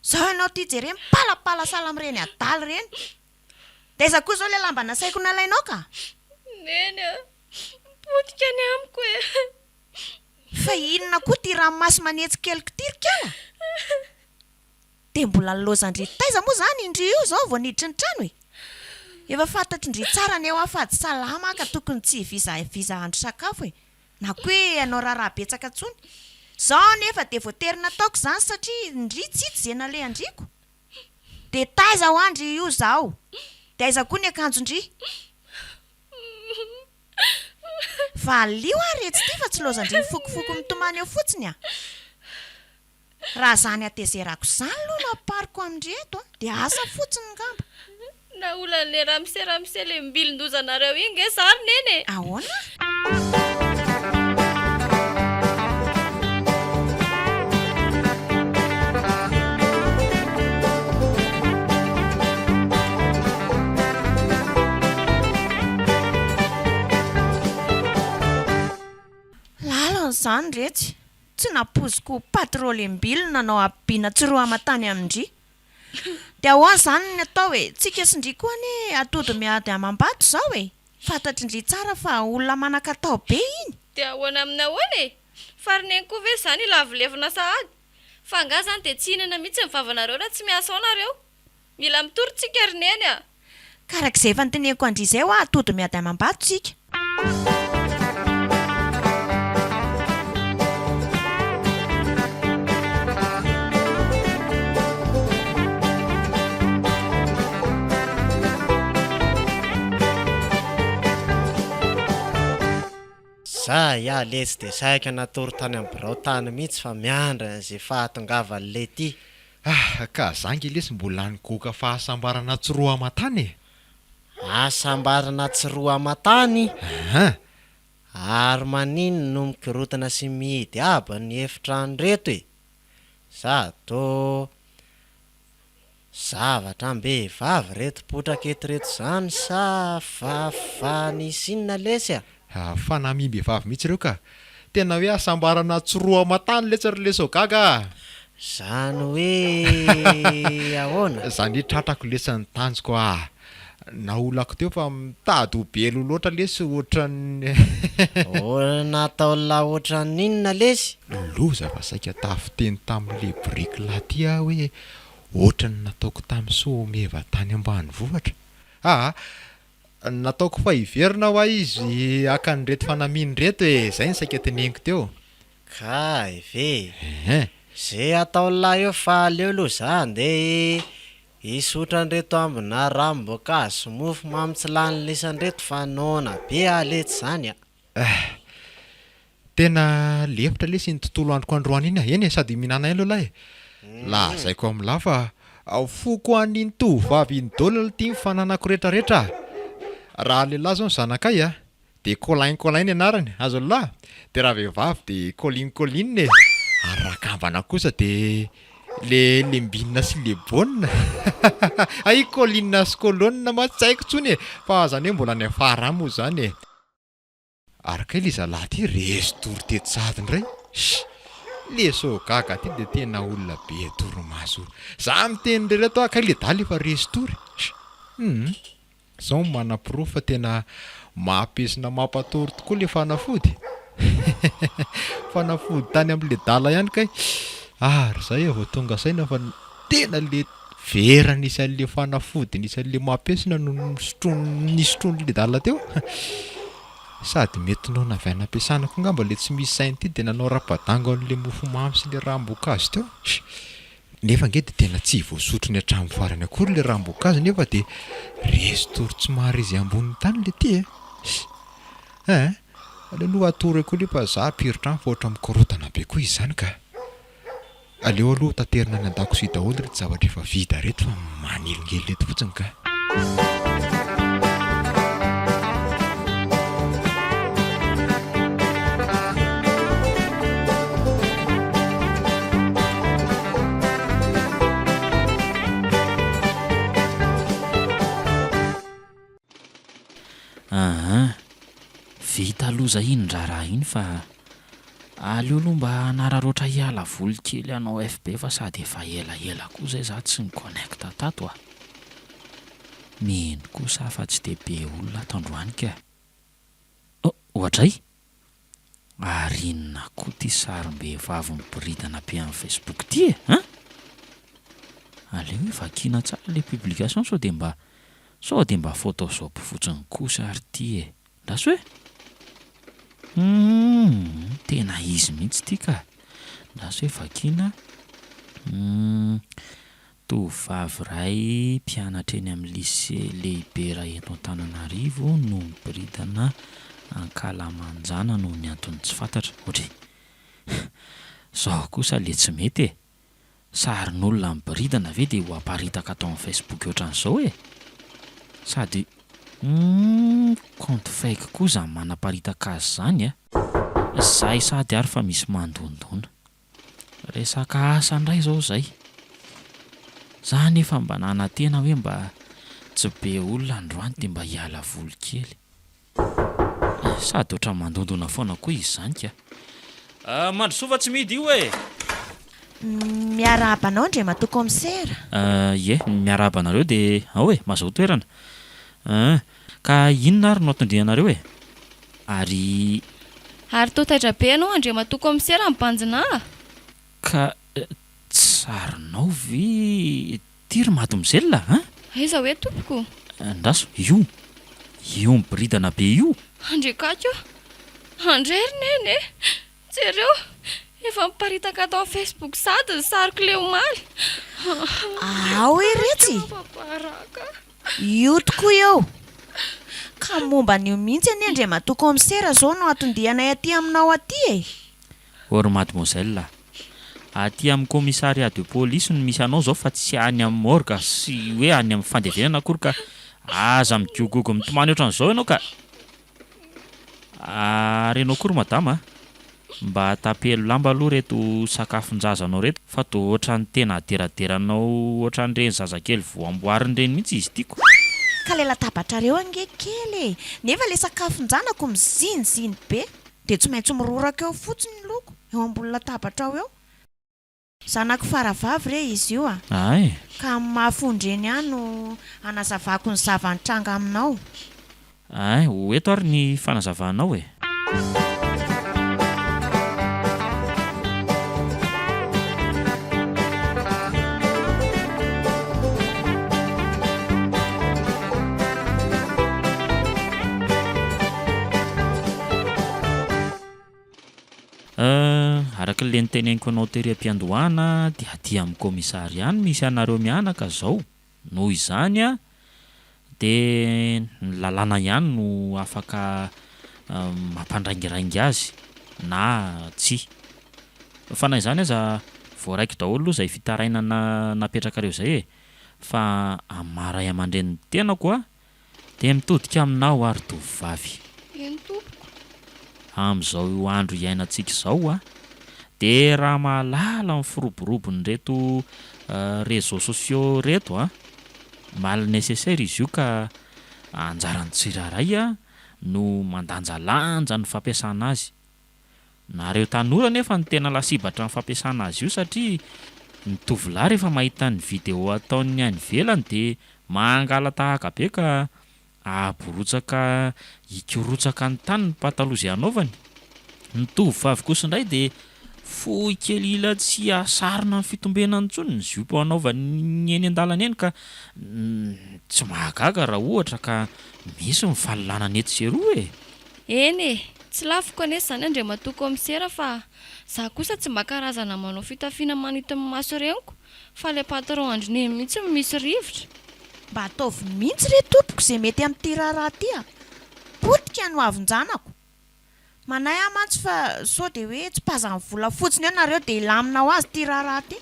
Zao ianao ity jereo mipalapala sahala amin'ireny adala ireny! Dia aiza koa izao ilay lamba nasaiko nalainao ka? Neny a! Potika ny amiko e! Fa inona koa ity ranomaso manetsi-keloka ity ry kala? Dia mbola nilaozan-dry taiza moa izany indry io izao vao niditra ny trano e? Efa fantatry ndry tsara anie hoa fa tsy salama aho ka tokony tsy hivizaviza hahandro sakafo e! Na koa hoe hanao raharaha betsaka intsony. Izao anefa dia voatery nataoko izany satria ndry tsy hita izay nalehan-driko. Dia taiza hoa ndry io izao? Dia aiza koa ny akanjon-dry? Valio ary etsy ity fa tsy laozan-dry mifokofoko mitomany eo fotsiny a! Raha zany hatezerako zany aloha no ampariko amin-dry eto a, dia asa fotsiny ngamba. Naolan'le ramose ramose le mbilin-dozanareo iny nge za ry neny e! Ahoana? Lalina izany retsy. Tsy nampoiziko ho patrolem-bilo nanao habibiana tsy roa aman-tany amin-dry. Dia ahoana izany ny atao e? Tsika sy ndry koa anie atody miady amam-bato izao e! Fantatry ndry tsara fa olona manan-katao be iny. Dia ahoana amin'ny ahoana e? Fa ry neny koa ve izany hilavo lefona sahady? Fa angaha izany dia tsy hihinana mihitsy ny vavanareo raha tsy miasa ao nareo? Mila mitory tsika ry neny a! Ka araka izay efa noteneniko an-dry izay hoa atody miady amam-bato tsika. Za ya letsy de saika natory tany am birao tany mihitsy fa miandry an'izay fahatongavan'i Letty. Ah ka za nge lesy mbola nigoka fahasambarana tsy roa aman-tany e! Hasambarana tsy roa aman-tany? Ahaa! Ary maninn no mikorotana sy mihidy aby ny efitrano reto e? Sa tô zavatra am-behivavy reto potraka eto reto zany sa fa fa nisy inona lesy a? Fanamiam-behivavy mihitsy ireo ka! Tena hoe hasambarana tsy roa aman-tany letsy ry leso gaga a! Zany hoe ahoana? Zany hoe tratrako lesy ny tanjoko a! Naolako teo fa mitady ho be loha loatra lesy ohatran'ny. Nataon'lah ohatran'ny inona lesy? Loza fa saika tafiteny tamin'le biriky lahy ty aho hoe ohatran'ny nataoko tamin'i Soameva tany ambanivohitra. Aa! Nataoko fa hiverina hoa izy haka an'ireto fanamiana ireto e! Zay no saika teneniko teo. Kay ve! Ehe. Ze ataon'lah eo fa aleo aloha za andeha hisotra an'ireto ambina ranom-boankazo sy mofo mamy tsy lany lisan'ireto fa noana be aho letsy zany a! Eh! Tena lefitra lesy iny tontolo androko androany iny a! Eny e, sady mihinana ihany aloha lahy e! Lazaiko amin'lah fa foko an'iny tovovavy iny daholo aloha ity ny fananako retraretra a! Raha lehilahy izao ny zanakay a, dia Colin Colin ny anarany, azon'lah? Dia raha vehivavy dia Colline Colline e! Ary raha kambana kosa dia le Lembinina sy Lebona hay Colline sy Colonne mantsy tsy haiko intsony e! Fa izany hoe mbola any afara any moa izany e! Ary kay le zalahy ty resy tory teto sahady ndray sh! Le so gaga ty de tena olona be torimaso za miteny rereto ah kay le dala efa resy tory sh! Humm zao no manaporofo fa tena mampesona mampatory tokoa le fanafody fanafody tany amle dala ihany kay ary zay vao tonga saina fa tena le vera nisy anle fanafody nisy anle mampesona no nisotroin'le dala teo. Sady mety noana avy any am-piasana koa angamba ilay tsy misy saina ity dia nanao rapadango an'ilay mofomamy sy ilay ranom-boankazo teo. Nefa ange dia tena tsy voasotrony hatramin'ny farany akory ilay ranom-boankazo nefa dia resy tory tsy mahare izay ambonin'ny tany ilay ity e! Hein! Aleo aloha atoro eo koa aloha fa za ampiritra any fa ohatra mikorontana be koa izy izany ka! Aleo aloha taterina any an-dakozia daholo ireto zavatra efa vita ireto fa manelingelina eto fotsiny ka. Aa vita loza iny raharaha iny fa aleo aloha mba hanararaotra hiala voly kely hanao FB fa sady efa elaela koa zay za tsy ni-connecte tato a! Mino kosa aho fa tsy dia be olona ato androany ka! Oh, oadray! Ary inona koa ity sarim-behivavy miboridana be amin'ny Facebook ity e? Hein? Aleo hoe vakiana tsara ilay publication sao dia mba sao dia mba photoshop fotsiny kosa ary ity e! Ndraso e! Humm, tena izy mihitsy ity ka! Ndraso hoe vakiana. Humm. Tovovavy iray mpianatra eny amin'ny lycée lehibe iray eto Antananarivo no miboridana ankalamanjana noho ny antony tsy fantatra. Ohatry Zao kosa le tsy mety e! Sarin'olona miboridana ve dia ho aparitaka ato amin'ny Facebook ohatran'izao e? Sady humm compte fake koa izany manaparitaka azy izany a! Zay sady ary fa misy mandondona. Resaka asa ndray izao izay. Za anefa mba nanantena hoe mba tsy be olona androany dia mba hiala voly kely. Sady ohatran'ny mandondona foana koa izy izany ka. Mandrosoa fa tsy mihidy io e! Miarahaba anao Andriamatoa Kaomisera. Ie, miarahaba anareo dia ao e, mazahoa toerana. Ka inona ary no atondrianareo e? Ary. Ary toa taitra be ianao Andriamatoa Kaomisera mibanjina ahy? Ka tsy sarinao ve ity ry mademoiselle a? Aiza hoe tompoko? Andraso, io! Io miboridana be io! Andriakaky o! Andray ry neny e! Jereo! Efa miparitaka ato amin'ny Facebook sahady ny sariko ilay omaly! Ao iretsy! Mampabaraka! Io tokoa eo! Ka momba an'io mihitsy anie Andriamatoa Kaomisera izao no anton-dianay aty aminao aty e! Ô ry Mademoiselle a! Aty amin'ny commissariat de police no misy anao izao fa tsy any amin'ny morgue sy hoe any amin'ny fandevenana akory ka aza migogogo mitomany ohatran'izao ianao ka! Ary ianao koa ry madama a! Mba tapelo lamba aloha reto sakafon-jazanao reto fa toa ohatran'ny tena aderaderanao ohatran'ireny zazakely vao amboarina ireny mihitsy izy ity ko! Ka ilay latabatrareo ange kely e! Nefa ilay sakafon-janako miziniziny be dia tsy maintsy miroraka eo fotsiny ny loko eo ambony latabatrao eo. Zanako faravavy re izy io a! Ay! Ka amin'ny maha fon-dreny ahy no hanazavako ny zava-nitranga aminao. Ay, ho eto ary ny fanazavanao e! Euh, araka ilay noteneniko anao tery am-piandohana dia aty amin'ny commissariat no misy anareo mianaka zao, noho izany an, dia ny lalàna ihany no afaka mampandraingiraingy azy na tsia. Fa na izany aza voaraiko daholo aloha izay fitarainana napetrakareo izay e, fa amin'ny maha ray aman-drenin'ny tenako an, Dia mitodika aminao aho ry tovovavy. Eny tompoko. Amin'izao andro iainantsika izao dia raha mahalala ny firoborobon'ireto réseaux sociaux ireto an, mal nécessaire izy io ka anjaran'ny tsirairay no mandanjalanja ny fampiasana azy. Nareo tanora anefa no tena lasibatra amin'ny fampiasana azy io satria ny tovolahy rehefa mahita ny vidéo ataon'ny any ivelany dia mangala-tahaka be ka aborotsaka hikorotsaka ny tany ny pataloha izay anaovany. Ny tovovavy kosa indray dia fohy kely ila tsy hahasarona ny fitombenany intsony ny zipo anaovany eny an-dalana eny ka tsy mahagaga raha ohatra ka misy ny fanolanana etsy sy eroa e! Eny e! Tsy laviko anie izany Andriamatoa Kaomisera fa za kosa tsy mba karazana manao fitafiana manintona ny maso reniko fa ilay patron an-dry Neny mihitsy no misy rivotra. Mba ataovy mihitsy re tompoko izay mety amin'ity raharaha ity a! Potika ny hoavin-janako. Manahy aho mantsy fa sao dia hoe tsipazan'ny vola fotsiny eo nareo dia hilamina ho azy ity raharaha ity.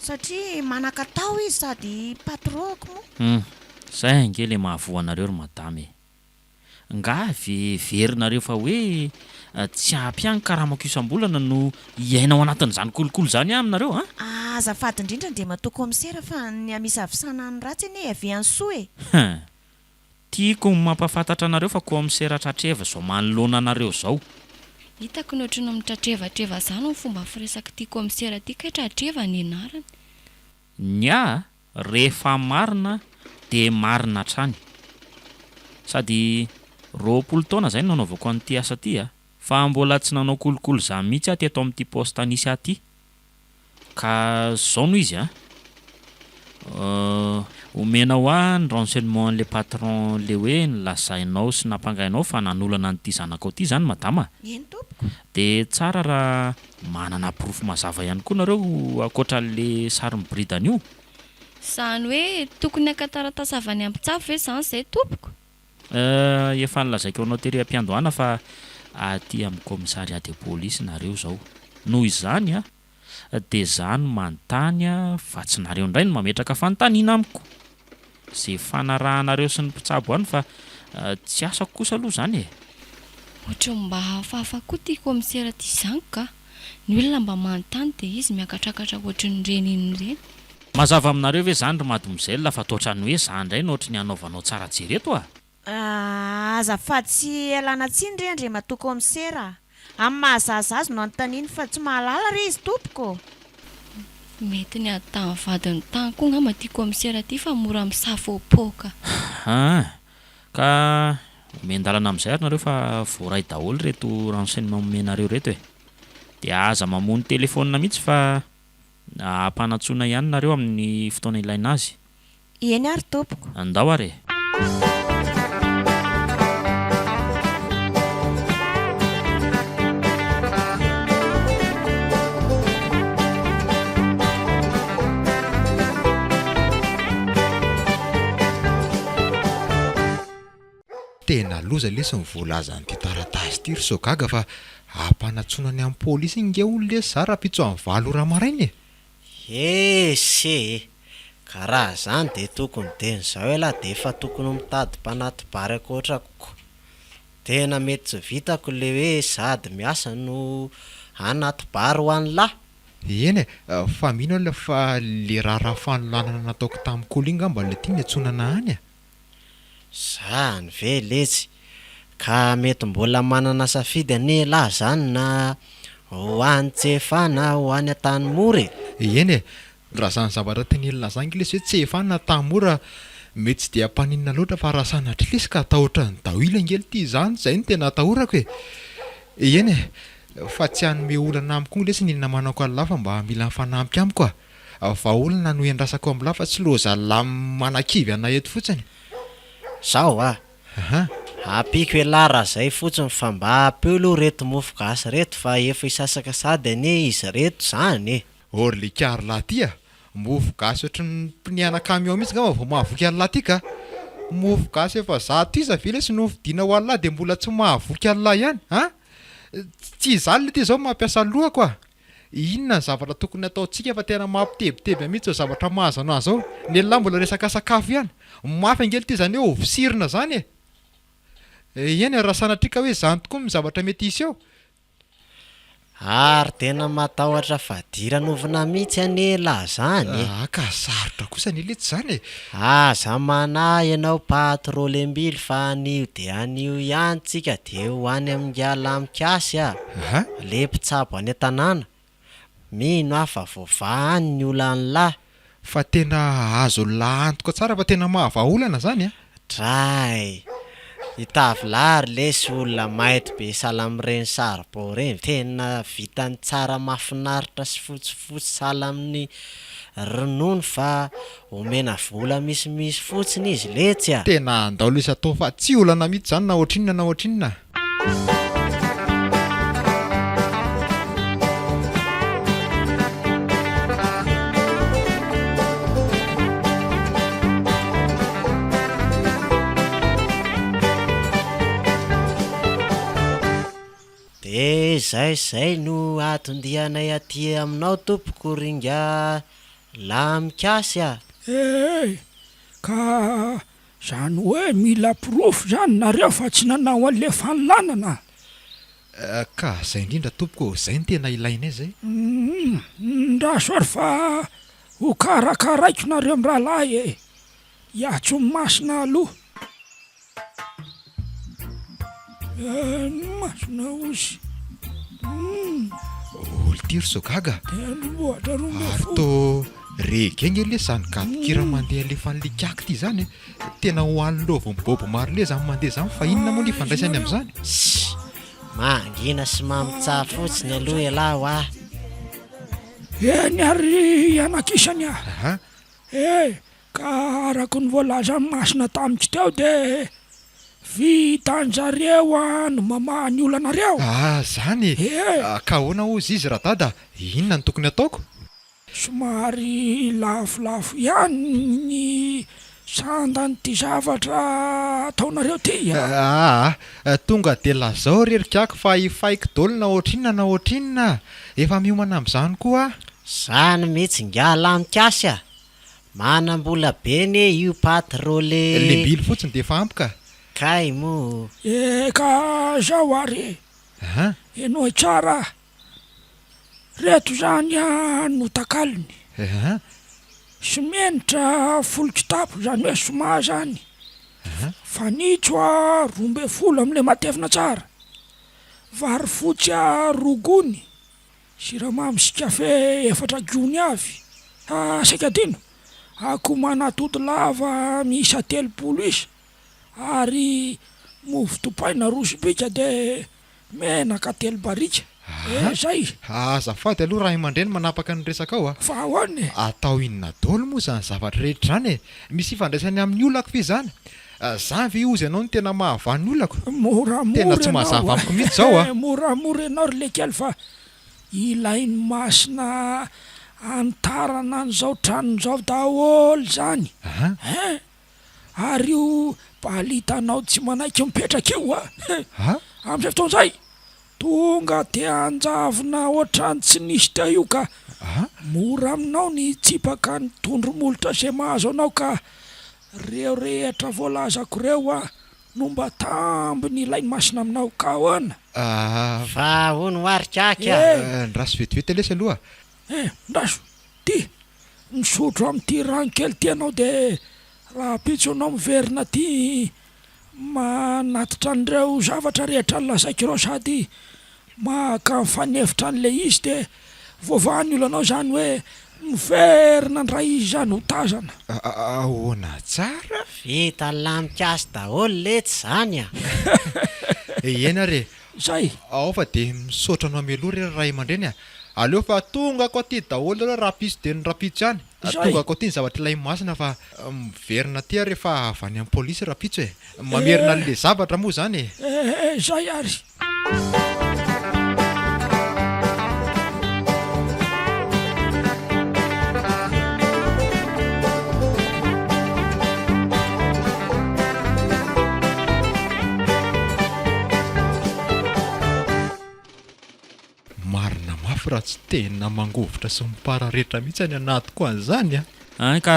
Satria manan-katao izy sady patron-ko moa. Hum, zay ange le mahavoa anareo ry madama e. Nga ve heverinareo fa hoe tsy ampy ahy ny karamako isam-bolana no hiaina ao anatin'izany kolikoly izany aho aminareo an? Azafady indrindra Andriamatoa Kaomisera fa ny hamisavisana ny ratsy anie hiavian'ny soa e! Hum. Tiako ny mampahafantatra anareo fa kaomisera tratreva izao manoloana anareo izao. Hitako ny ohatry ny mitratrevatreva zany ny fomba firesak'ity kaomisera ity kay tratreva ny anarany. Ny ahy rehefa marina dia marina hatrany. Sady 20 taona izay no nanaovako an'ity asa ity a! Fa mbola tsy nanao kolikoly izany mihitsy aho teto amin'ity poste nisy ahy ity. Ka zao no izy a! Omenao ahy ny renseignement an'le patron le hoe nolazainao sy nampangainao fa nanolana an'ity zanakao ity zany madama a! Eny tompoko. De tsara raha manana porofo mazava ihany koa nareo ankoatra an'le sary miboridana io. Zany hoe tokony haka taratasy avy any am-pitsabo ve zany zay tompoko? Efa nolazaiko anao tery am-piandohana fa aty amin'ny commissariat de police nareo izao. Noho izany dia za no manontany fa tsy nareo indray no mametraka fanontaniana amiko. Ze fanarahanareo sy ny mpitsabo any fa tsy asako kosa aloha izany e. Ohatran'ny mba hafahafa koa ity commissaire ity izany ka. Ny olona mba manontany dia izy miakatrakatra ohatran'ireny inona ireny. Mazava aminareo ve zany ry mademoiselle fa toatran'ny hoe za ndray no ohatry ny hanaovanao tsara jery eto a! Azafady sy ialana tsiny re Andriamatoa Kaomisera a! Amin'ny maha zaza azy no anontaniany fa tsy mahalala re izy tompoko ô! Mety niady tamin'ny vadiny tany koa angamba ity kaomisera ity fa mora misafoapoaka. Aa! Ka omen-dalana amin'izay ary nareo fa voaray daholo ireto renseignement omenareo ireto e! Dia aza mamono telephone mihitsy fa Ampanantsoina ihany nareo amin'ny fotoana ilaina azy. Eny ary tompoko. Andao ary e! Tena loza lesy ny voalazan'ity taratasy ity ry Soagaga fa ampanantsoina any amin'ny polisy nge hono lesy za rahampitso amin'ny valo ora maraina e! Ese e! Ka raha zany de tokony dieny zao elah de efa tokony mitady mpanaty-bary ankoatrako ko! Tena mety tsy vitako le hoe sady miasa no hanaty-bary ho an'lah! Eny e! Fa mino aho fa le raharaha fanolanana nataoko tamin'i Kolo iny ngamba le ty niantsoana anah any e! Zany ve letsy? Ka mety mbola manana safidy anie elah zany na ho any Tsefa na ho any Antanimora e! Eny e! Raha zany zavatra tenenina zany nge lesy hoe Tsefa na Antanimora mety tsy dia hampaninona loatra fa raha sanatria lesy ka hatahotra an'i Dawil ange lty zany zay no tena atahorako e! Eny e! Fa tsy hanome olana amiko koa lesy ny namanako an'lah fa mba mila mifanampy amiko a! Vahaolana no iandrasako amlah fa tsy loza lah manakivy anay eto fotsiny. Zao a! Aha. Ampiako elah raha zay fotsiny fa mba ampio aloha reto mofo gasy reto fa efa hisasaka sady anie izy reto zany e! Or le kiary lah ty a! Mofo gasy ohatry ny pneu-na camion mihitsy ngamba vao mahavoky an'lah ty ka! Mofo gasy efa zato isa ve lesy no novidiana ho an'lah de mbola tsy mahavoky an'lah ihany an! Tsy izany le ty zao mampiasa lohako a! Inona ny zavatra tokony hataontsika fa tena mampitebiteby ahy mihitsy izao zavatra mahazo anah izao. Ny elah mbola resaka sakafo ihany. Mafy ange ity izany hoe hovosirina izany e! Eny e, raha sanatria ka hoe izany tokoa ny zavatra mety hiseho. Ary tena matahotra fadiranovana mihitsy anie elah zany e! Ah ka sarotra kosa anie letsy izany e! Aza manahy ianao patrolembily fa anio dia anio ihany tsika dia ho any amin'ingahy Lamikasy a! Aha. Le mpitsabo any an-tanàna. Mino aho fa voavaha any ny olan'lah. Fa tena azon'lah antoka tsara fa tena mahavaha olana zany a! Dray! I Tavilahy ry lesy olona mainty be sahala amin'ireny saribao ireny, tena vitany tsara mahafinaritra sy fotsifotsy sahala amin'ny ronono fa omena vola misimisy fotsiny izy letsy a! Tena andao lesy atao fa tsy olana mihitsy zany na ohatrinona na ohatrinona. De zay zay no atondianay aty aminao tompoko ry ingahy Lamikasy a! Ee, ka zany hoe mila porofo zany nareo fa tsy nanao an'le fanolanana? Ka zay indrindra tompoko ô, zay no tena ilainay zay. Humm, ndraso ary fa ho karakaraiko nareo mirahalahy e! Hiantso ny masina aloha. Ny masina ozy. Humm. Olo ty ry sao gaga. Tendrombohitra 12. Ary tô reggae nge lesy zany gadon-kira mandeha alefan'i Likaky ty zany e. Tena ho an'i Lova Bob Marley zany mandeha zany fa inona moa ny ifandraisany amin'izany? Ssy! Mangina sy mamintsaha fotsiny aloha ialahy hoa. Eny ary ry anakisany a! Eh! Ka araka ny voalazan'i Masina tamiko teo dia vitan-jareo an ny mamaha ny olanareo. Ah zany e! Ee! Ka ahoana hozy izy Radada? Inona no tokony ataoko? Somary lafolafo ihany ny sandan'ity zavatra ataonareo ity a! Aa! Tonga dia lazao ry ry kiaky fa hifaiko dol na ohatrinona na ohatrinona a! Efa miomana amin'izany koa aho. Zany mihitsy ingahy Lamikasy a! Manam-bola be anie io patrole. Lembily fotsiny dia efa ampy ka. Kay moa. Eka zao ary e! Aha. Henoy tsara ah! Reto zany ah no takalony. Aha. Simenitra folo kitapo zany hoe soma zany. Aha. Fanitso ah 12 amle matevina tsara. Vary fotsy ah roa gony. Siramamy sy kafe efatra gony avy. Ha, saika adino! Akoho manatody lava miisa 30 isa ary mofo dipaina roa sobika dia menaka telo barika. Eh, zay! Azafady aloha ray aman-dreny manapaka ny resakao a! Fa ahoana e? Atao inona daholo moa izany zavatra rehetra izany e? Misy ifandraisany amin'ny olako ve izany? Zany ve ozy ianao no tena mahavaha ny olako? Moramora Tena tsy mazava amiko mihitsy zao a! Moramora ianao ry lekely fa ilain'i Masina hanitarana an'izao tranony izao daholo izany hein! Ary io balitanao tsy manaiky mipetraka io a! Amin'izay fotoana izay Tonga te hanjavona ohatran'ny tsy nisy teo io ka. Mora aminao ny hitsipaka ny tondro molotra izay mahazo anao ka. Reo rehetra voalazako reo a no mba tambiny ilain'i Masina aminao ka ahoana? Fa hono hoa ry kaky a! Ndraso vetivety lesy aloha. Eh, ndraso, ty, misotro amin'ity rano kely ity ianao dia rahampitso ianao miverina aty Manatitra an'ireo zavatra rehetra nolazaiko ireo sady maka mifanefitra an'ilay izy dia voavaha ny olanao izany hoe miverina indray izy izany ho tazana. Ahoana tsara? Vita lamikasy daholo letsy izany a! Eny ary e! Zay! Ao fa dia misaotra anao mialoha re ry ray aman-dreny a! Aleo fa tongako aty daholo ireo rahampitso dia ny rahampitso ihany. Zay! Tongako aty ny zavatra ilain'i Masina fa miverina aty aho rehefa avy any amin'ny polisy rahampitso e! Mamerina an'ilay zavatra moa izany e! Eh, zay ary! Marina mafy raha tsy tena mangovitra sy mipararetra mihitsy any anatiko any izany a! An ka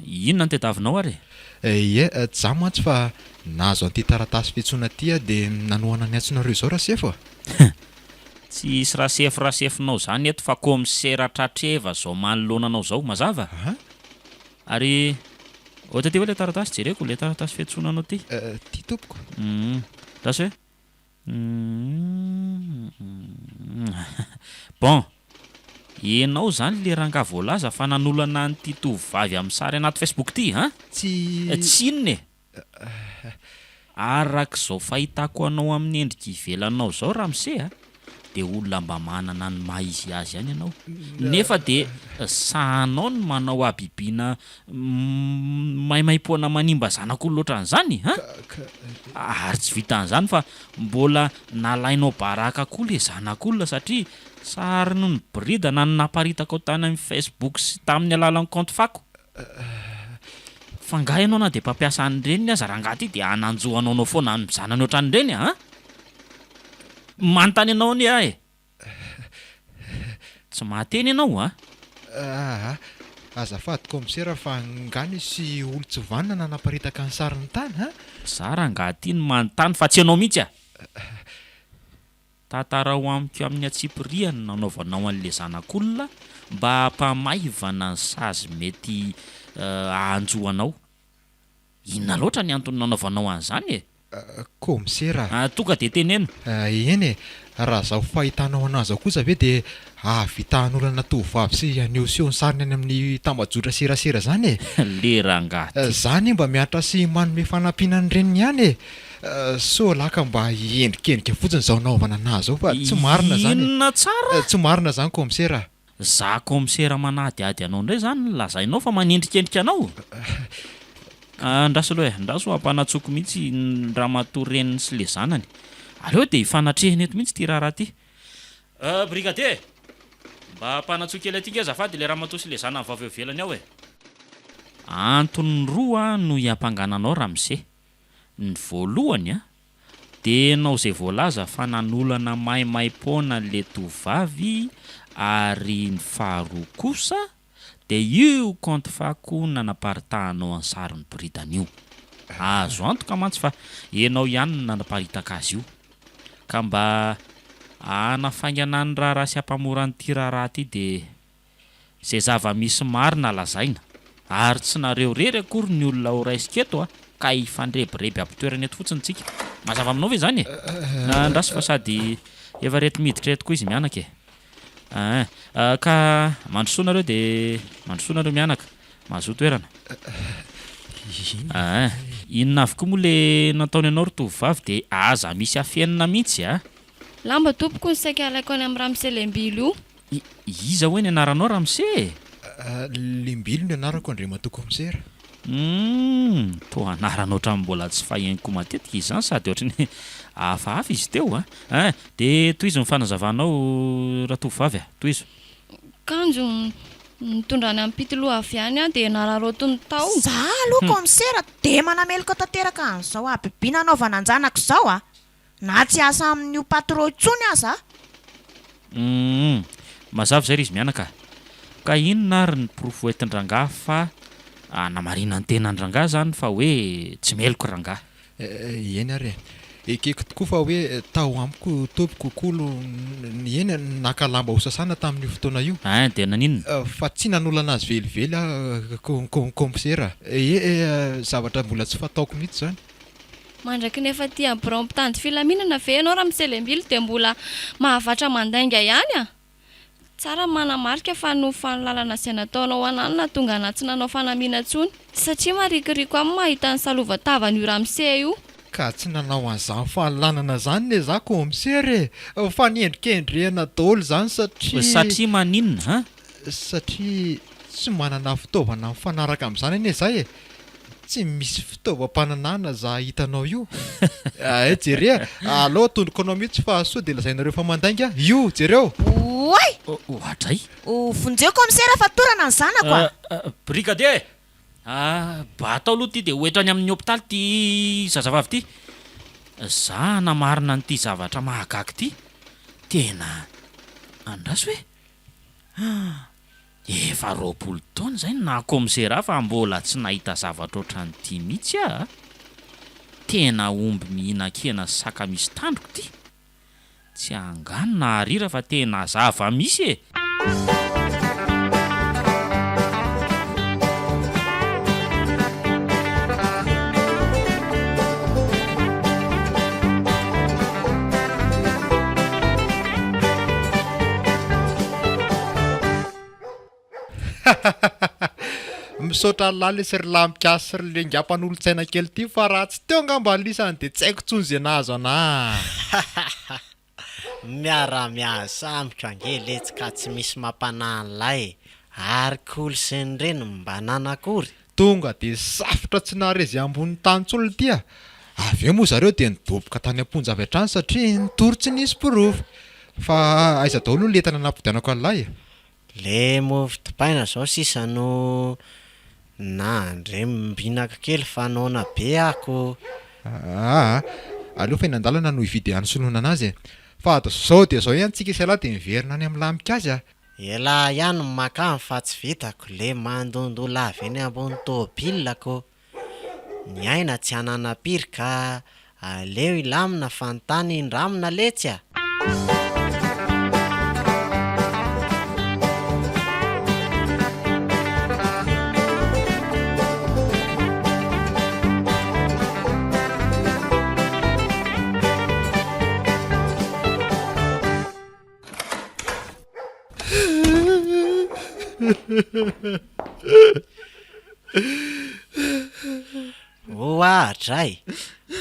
inona no tediavinao ary e? Ie, tsy za mantsy fa nahazo an'ity taratasy fiantsoana ity aho dia nanohana ny antsonareo izao Rasefo a! Tsy hisy Rasefo Rasefonao izany eto fa kaomisera Tratreva izao manoloana anao izao, mazava? Ary ohatra ity ve ilay taratasy? Jereko ilay taratasy fiantsoana anao ity. Ity tompoko. Hum, lasa hoe. Humm Bon, enao zany le rangahy voalaza fa nanolana an'ity tovovavy amin'ny sary anaty facebook ity an? Tsy. Tsy inona e! Arak'izao fahitako anao amin'ny endrika ivelanao izao ramose a, dia olona mba manana ny maha izy azy ihany ianao, nefa dia sahanao ny manao habibiana maimaimpoana manimba zanak'olona ohatran'izany an! Ary tsy vitan'izany fa mbola nalainao baraka koa le zanak'olona satria sariny niboridana no naparitakao tany amin'ny facebook sy tamin'ny alalan'ny compte fako. Fa nga ianao na dia mpampiasa an'ireny aza rangahy ty dia hananjo hanaonao foana amin'ny zanany ohatran'ireny an? Manontany anao anie aho e! Tsy mahateny ianao an? Aa! Azafady kaomisera fa nga nisy olon-tsy vanona nanaparitaka ny sariny tany an? Za rangahy ty no manontany fa tsy ianao mihitsy a! Tantarao amiko amin'ny antsipiriany ny nanaovanao an'ilay zanak'olona mba hampamaivana ny sazy mety hahanjo anao. Inona loatra ny antony nanaovanao an'izany e? Kaomisera a! Tonga dia teneno. Eny e! Raha izao fahitanao an'azy izao kosa ve dia hahavita hanolana tovovavy sy hanehoseho ny sariny any amin'ny tambajotra serasera izany e? Le rangahy ty. Za anie mba miantra sy manome fanampiana ny reniny ihany e! Sao laka mba hiendrikendrika fotsiny izao naovana an'azy izao fa tsy marina izany e! Inona tsara? Tsy marina izany kaomisera a! Za kaomisera manadihady anao indray izany no lazainao fa manendrikendrika anao? Andraso aloha e, andraso hampanatsoko mihitsy ny ramatoa reniny sy le zanany. Aleo dia hifanatrehina eto mihitsy ity raharaha ity. Brigadier e! Mba ampanatsoa kely aty nge azafady ilay ramatoa sy ilay zanany vavy eo ivelany ao e! Antony roa no hiampangana anao ramose. Ny voalohany a, dia ianao izay voalaza fa nanolana maimaim-poana an'ilay tovovavy ary ny faharoa kosa dia io compte fako nanaparitahanao an'ny sary niboridana io. Azo antoka mantsy fa ianao ihany no nanaparitaka azy io. Ka mba hanafaingana ny raharaha sy hampamora an'ity raharaha ity dia Izay zava-misy marina lazaina. Ary tsy nareo irery akory ny olona ho raisiko eto a, ka hifandrebireby am-pitoerana eto fotsiny tsika. Mazava aminao ve izany e? Andraso fa sady efa reto miditra eto koa izy mianaka e. Aa ka mandrosoa nareo dia mandrosoa nareo mianaka. Mahazoa toerana. Aa inona avy koa moa le nataony anao ry tovovavy dia aza misy afenina mihitsy a. Lamba tompoko no saika alaiko any amin'ny ramose Lembilo io. I, iza hoy ny anaranao ramose e? Lembilo ny anarako Andriamatoa Kaomisera. Humm, toa anarana ohatran'ny mbola tsy fahenoko matetika izany sady ohatry ny hafahafa izy teo a! Ein, dia tohizo ny fanazavanao ratovovavy a, tohizo. Kanjo nitondrany am-pitoloha avy any aho dia nararaotiny tao. Za aloha kaomisera dia manameloka tanteraka an'izao habibiana anaovana an-janako izao a! Na tsy hiasa amin'io patro intsony aza aho. Humm. Mazava izay ry izy mianaka a. Ka inona ary ny porofo hoentin-drangahy fa hanamarinan-tenan-drangahy izany fa hoe tsy meloka rangahy? Eny ary e. Ekeko tokoa fa hoe tao amiko tompoko kolo eny naka lamba ho sasana tamin'io fotoana io. Ein, dia naninona? Fa tsy nanolana azy velively aho kaomisera. Ee, zavatra mbola tsy fataoko mihitsy izany. Mandraky ny efa aty amin'ny birao mpitandro filaminana ve ianao ramose Lembilo dia mbola mahavatra mandainga ihany a! Tsara ny manamarika fa noho fanolalana izay nataonao anah no nahatonga anah tsy nanao fanamiana intsony satria marikoriko aminy mahita ny salova-tavan'io ramose io. Ka tsy nanao an'izany fanolanana izany ne za kaomisera e! Fa niendrikendrehana daholo izany satria. Satria maninona an? Satria tsy manana fitaovana mifanaraka amin'izany anie za e! Tsy misy fitaovam-pananahana za hitanao io. Hay jere a! Alao atondroko anao mihitsy fa sao dia lazainareo fa mandainga aho. Io, jereo! Oay! Oadray! Vonjeo kaomisera fa torana ny zanako a! Brigadier e! Batao aloha ity dia ho eto any amin'ny hopitaly ity zazavavy ity. Za hanamarina an'ity zavatra mahagaga ity. Tena andraso e! Efa 20 taona izay no naha kaomisera ahy fa mbola tsy nahita zavatra ohatran'ity mihitsy aho a! Tena omby mihinan-kena sy saka misy tandroka ity! Tsy angano na arira fa tena zava-misy e! Misaotra an'lah lesy ry lahy mikasy sy ry lenga mpanolotsaina kely ty fa raha tsy teo angamba lisany de tsy haiko tsony ze nahazo anah. Miara-miasa amiko ange letsy ka tsy misy mampanahy an'ilay e! Ary kolo sy ny reniny mba nanakory? Tonga dia safotra tsy nahare izay ambony tany intsony ity a! Avy eo moa zareo dia nidoboka tany am-ponja avy hatrany satria nitory tsy nisy porofo. Fa aiza daholo aloha le entana nampodianako an'ilay e? Le mofo dipaina zao sisa no nandrembinako kely fa noana be aho ko. Aa, aleo fa eny an-dalana no hividy hany soloina anazy e! Fa zao dia zao ihany tsika sy ialahy dia miverina any amin'ny lamikasy a! Elah ihany no makany fa tsy vitako le mandondoa lava eny ambony tôbila ko! Ny aina tsy ananam-piry ka aleo hilamina fa ny tany hindramina letsy a! Oa dray!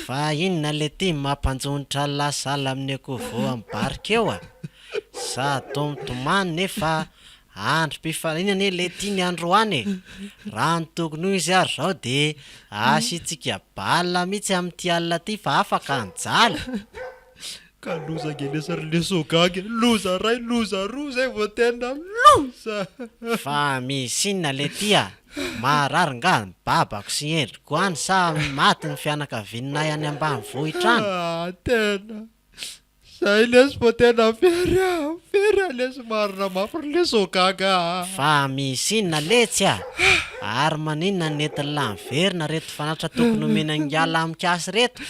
Fa inona le ty mampanjonitra la sahala amin'ny akoho voa amin'ny barika eo a? Sady toa mitomany nefa androm-pifaliana anie le ty ny androany e! Raha ny tokony ho izy ary zao de asiantsika bal mihitsy amin'ity alina ty fa afaka ny jaly! Ka loza ange lesy ry leso gaga e! Loza ray, loza roa zay vao tena loza! Fa misy inona le ty a? Marary nga ny babako sy endriko any sa maty ny fianakavianay any ambanivohitra any? Ah tena! Zay lesy vao tena very a! Very aho lesy marina mafy ry leso gaga a! Fa misy inona letsy a? Ary maninona no nentin'lah niverina reto fanatitra tokony homena an'ingahy Lamikasy reto?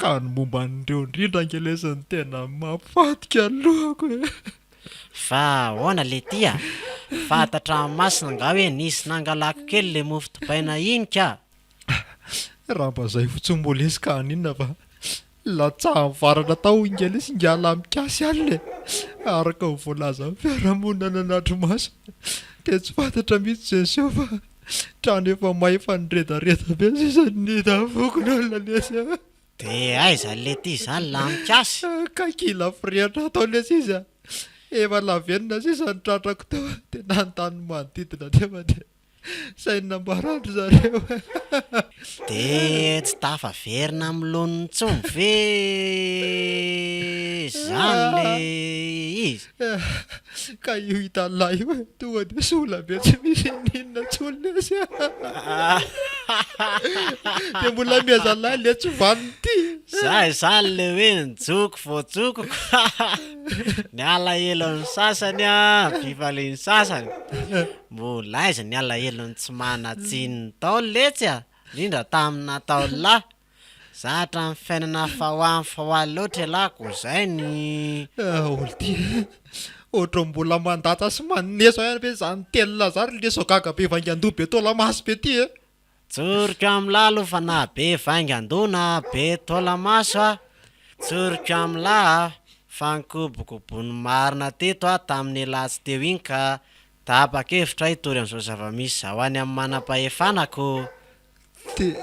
Ka ny momba an'ireo indrindra ange lesy no tena mahafatika ny lohako e! Fa ahoana letia a? Fantatra amin'ny masina angaha hoe nisy nangalako kely le mofo dipaina iny ka! Raha mba zay fotsiny moa lesy ka haninona fa latsahan'ny varatra tao ingahy lesy ingahy Lamikasy alina e! Araka ny voalazan'ny fiarahamonina nanatri-maso dia tsy fantatra mihitsy izay niseho fa Trano efa may efa niredareda be sisa ny hitan'ny fokonolona lesy a. De aiza lety izany lamikasy? Ka kila firehitra atao lesy izy a. Efa lavenona sisa ny tratrako teo de nanontany ny manodidina nefa de zay no nambaran-dry zareo. De tsy tafaverina amin'ny laoniny intsony ve zany le izy? Ka io hitan'lah io e, tonga dia sola be tsy misy n'inona intsony lesy a! Dia mbola miezalahy le tsy vanona ity. Zay izany le hoe ny joko vao jokoko Ny alahelon'ny sasany an, fifalian'ny sasany. Mbola aiza ny alahelon'ny tsy manan-tsiny ny Ntaolo letsy a! Indrindra tamin'ny nataon'lah. Zatra ny fiainana fahoany fahoany loatra ialahy ko zay ny. Ol ty ohatran'ny mbola mandatsa sy maneso ihany ve zany telina zany ry leso gaga be vaingan-doha be taola-maso be ty e! Tsoriko amin'lah aloha fa na be vaingan-doha na be taola-maso aho, tsoriko amin'lah a, fa nikobokobon'ny marina teto aho tamin'ialahy tsy teo iny ka tapa-kevitra aho hitory an'izao zava-misy izao any amin'ny manam-pahefana ko. De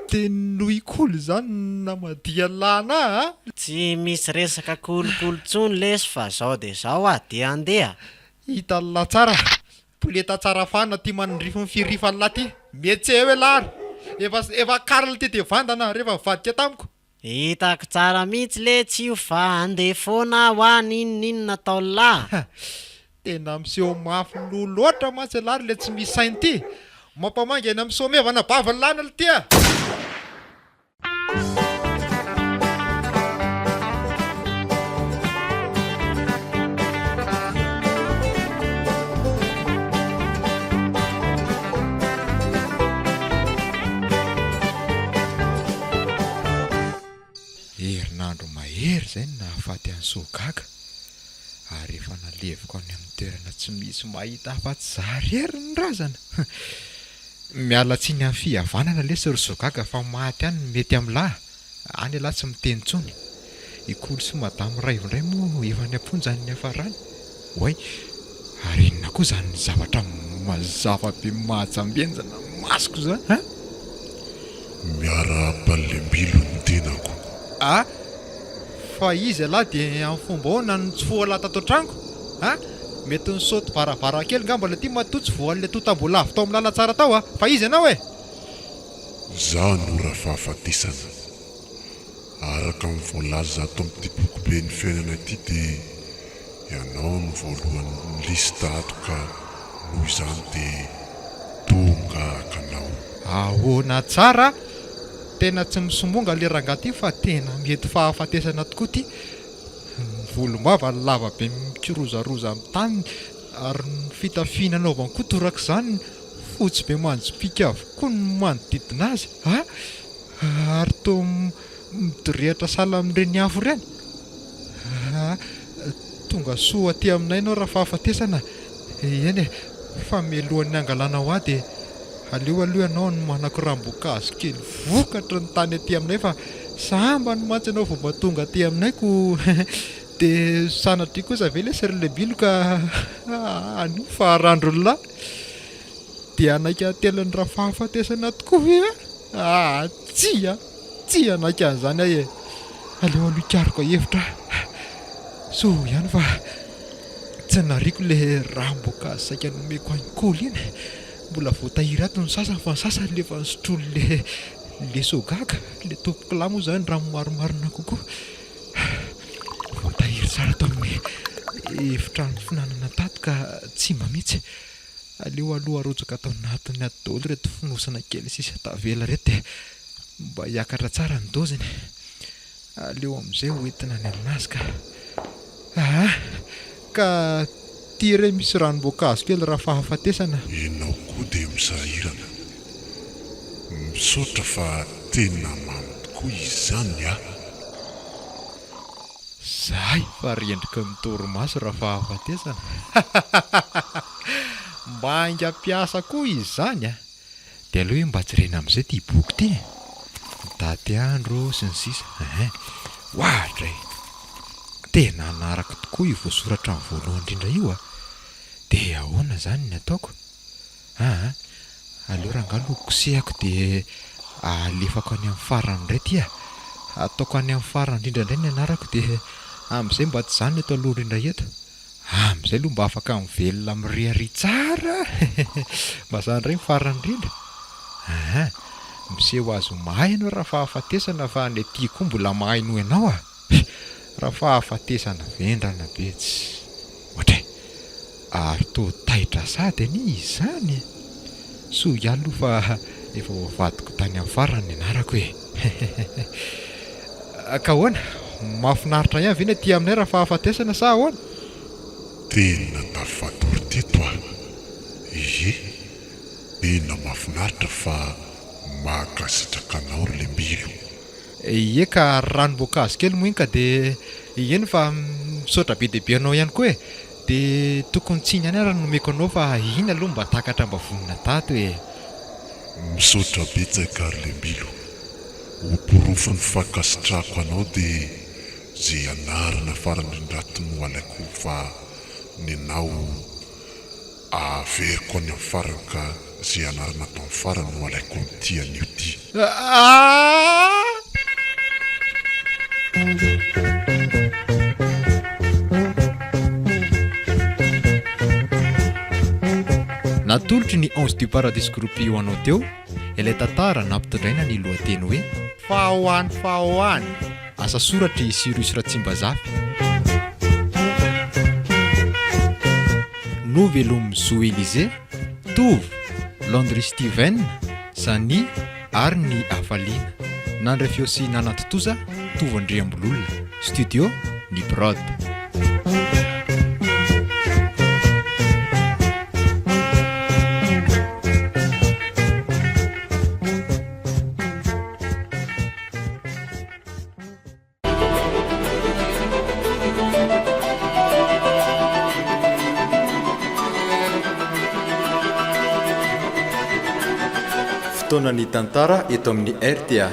de noho i Kolo izany no namadihan'lah anah a! Tsy misy resaka kolikoly tsony lesy fa zao de zao ah de andeha. Hitan'lah tsara, poleta tsara fahana ty manindrify ny firifan'lah ty, mihetse eo elah ary, efa efa Karl ty de vandana rehefa nivadika tamiko. Hitako tsara mihitsy letsy io fa andeha foana aho ah n'inon'inona ataon'lah. Tena miseho mafy loha loatra mantsy ialahy ry le tsy misy saina ity. Mampamangy eny amin'ny sommet vanabavin'ny lany lty a! Herinandro mahery izay no nahafaty an'i Soagaga ary efa naleviko any amin'ny toerana tsy misy mahita afa-tsy izaho irery ny razana. Miala tsiny amin'ny fihavanana lesy ry Soagaga fa maty any ny mety amin'lah. Any ialahy tsy miteny intsony. I Kolo sy Madame Raivo indray moa efa any am-ponja any niafarany. Oay! Ary inona koa izany zavatra mazava be mahajambenjana masoko izany an? Miarahaba lembilo ny tenako. A! Fa izy ialahy dia amin'ny fomba ahoana no tsy voalahy tato an-tranoko? A! Mety nisaoty varavarankely ngamba ilay ty matoa tsy voan'ilay totam-boalavo tao amin'ny lalantsara tao a! Fa iza ianao e? Izaho no Rafahafatesana. Araka ny voalaza ato amin'ity bokiben'ny fiainana ity dia ianao no voalohan'ny liste ato ka noho izany dia tonga haka anao. Ahoana tsara? Tena tsy misomonga le rangahy ty fa tena mety fahafatesana tokoa ty. Ny volombavany lava be mikirozaroza amin'ny tany ary ny fitafiana anaovany koa torak'izany, fotsy be manjopiaka avokoa ny manodidina azy a! Ary toa midorehitra sahala amin'ireny afo ireny. Aa! Tonga soa aty aminay ianao rafahafatesana. Eny e, fa mialohan'ny hangalanao ahy dia aleo aloha ianao hanomanako ranom-boankazo kely vokatry ny tany aty aminay fa sambany mantsy ianao vao mba tonga aty aminay ko dia sanatria kosa ve lesy ry Lebilo ka anio faharandron'lah dia hanaiky hatelin'ny rafahafatesana tokoa ve aho? Aa tsia! Tsy hanaiky an'izany aho e! Aleo aloha hikaroka hevitra aho. Soa ihany fa tsy nariako ilay ranom-boankazo saika nomeko an'i Koly iny. Mbola voatahiry ato ny sasany fa ny sasany efa nosotroin'ilay leso gaga, ilay tompokolahy moa izany raha ny marimarina kokoa. Voatahiry tsara ato amin'ny efitrano fihinanana tato ka tsy mba mihitsy. Aleo aloha arotsaka ato anatin'ny ato daholo ireto fonosana kely sisa tavela ireto dia mba hiakatra tsara ny doziny. Aleo amin'izay ho entina any aminazy ka. Aa! Ka ty re misy ranom-boankazo kely raha fahafatesana. Enao koa dia misahirana. Misaotra fa tena mamy tokoa izany a! Zay fa rendriky ny torimaso rafahafatesana. Mba haingam-piasa koa izy izany a! Dia aleo hoe mba jerena amin'izay ity boky ity e! Ny daty andro sy ny sisa ehe. Oadray! Tena hanaraka tokoa io voasoratra amin'ny voalohany indrindra io a! Dia ahoana izany ny ataoko? Aa! Aleo rangahy aloha kosehako dia alefako any amin'ny farany indray ity a! Ataoko any amin'ny farany indrindra indray ny anarako dia amin'izay mba tsy izaho no eto aloha indrindra eto. Amin'izay aloha mba afaka mivelona miriaria tsara Mba izaho indray no farany indrindra. Aa! Miseho azy ho mahay ianao rafahafatesana fa ny aty koa mbola mahay noho ianao a! Rafahafatesana vendrana be tsy. Ohatray! Ary toa taitra sady anie izy izany e! Soa ihany aloha fa efa voavadiko tany amin'ny farany ny anarako e! Ka ahoana? Mahafinaritra ihany ve ny aty aminay rafahafatesana sa ahoana? Tena tafatory teto aho. Ie, tena mahafinaritra fa mankasitraka anao ry Lembilo. Ie ka ranom-boankazo kely moa iny ka dia eny fa misaotra be dia be anao ihany koa e! Dia tokony tsy iny ihany ary no nomeko anao fa iny aloha mba takatra mba vonona tato e! Misaotra betsaka ry Lembilo. Ho porofon'ny fankasitrahako anao dia ze anarana farany indrindrato no alaiko fa nenao Averiko any amin'ny farany ka ze anarana ato amin'ny farany no alaiko amin'ity anio ity. Natolotry ny Ange du Paradis Group ho anao teo ilay tantara nampitondraina ny lohateny hoe. Fa ho any fa ho any. Asa soratr'i Cyrus Ratsimbazafy. Novelomin'i Zo Elysée, Tovo, Landry Steven, Sani ary ny Hafaliana. Nandray feo sy nanatontosa, Tovo Andriambololona. Studio, Ny Prod. Fotoanan'ny tantara eto amin'ny rta.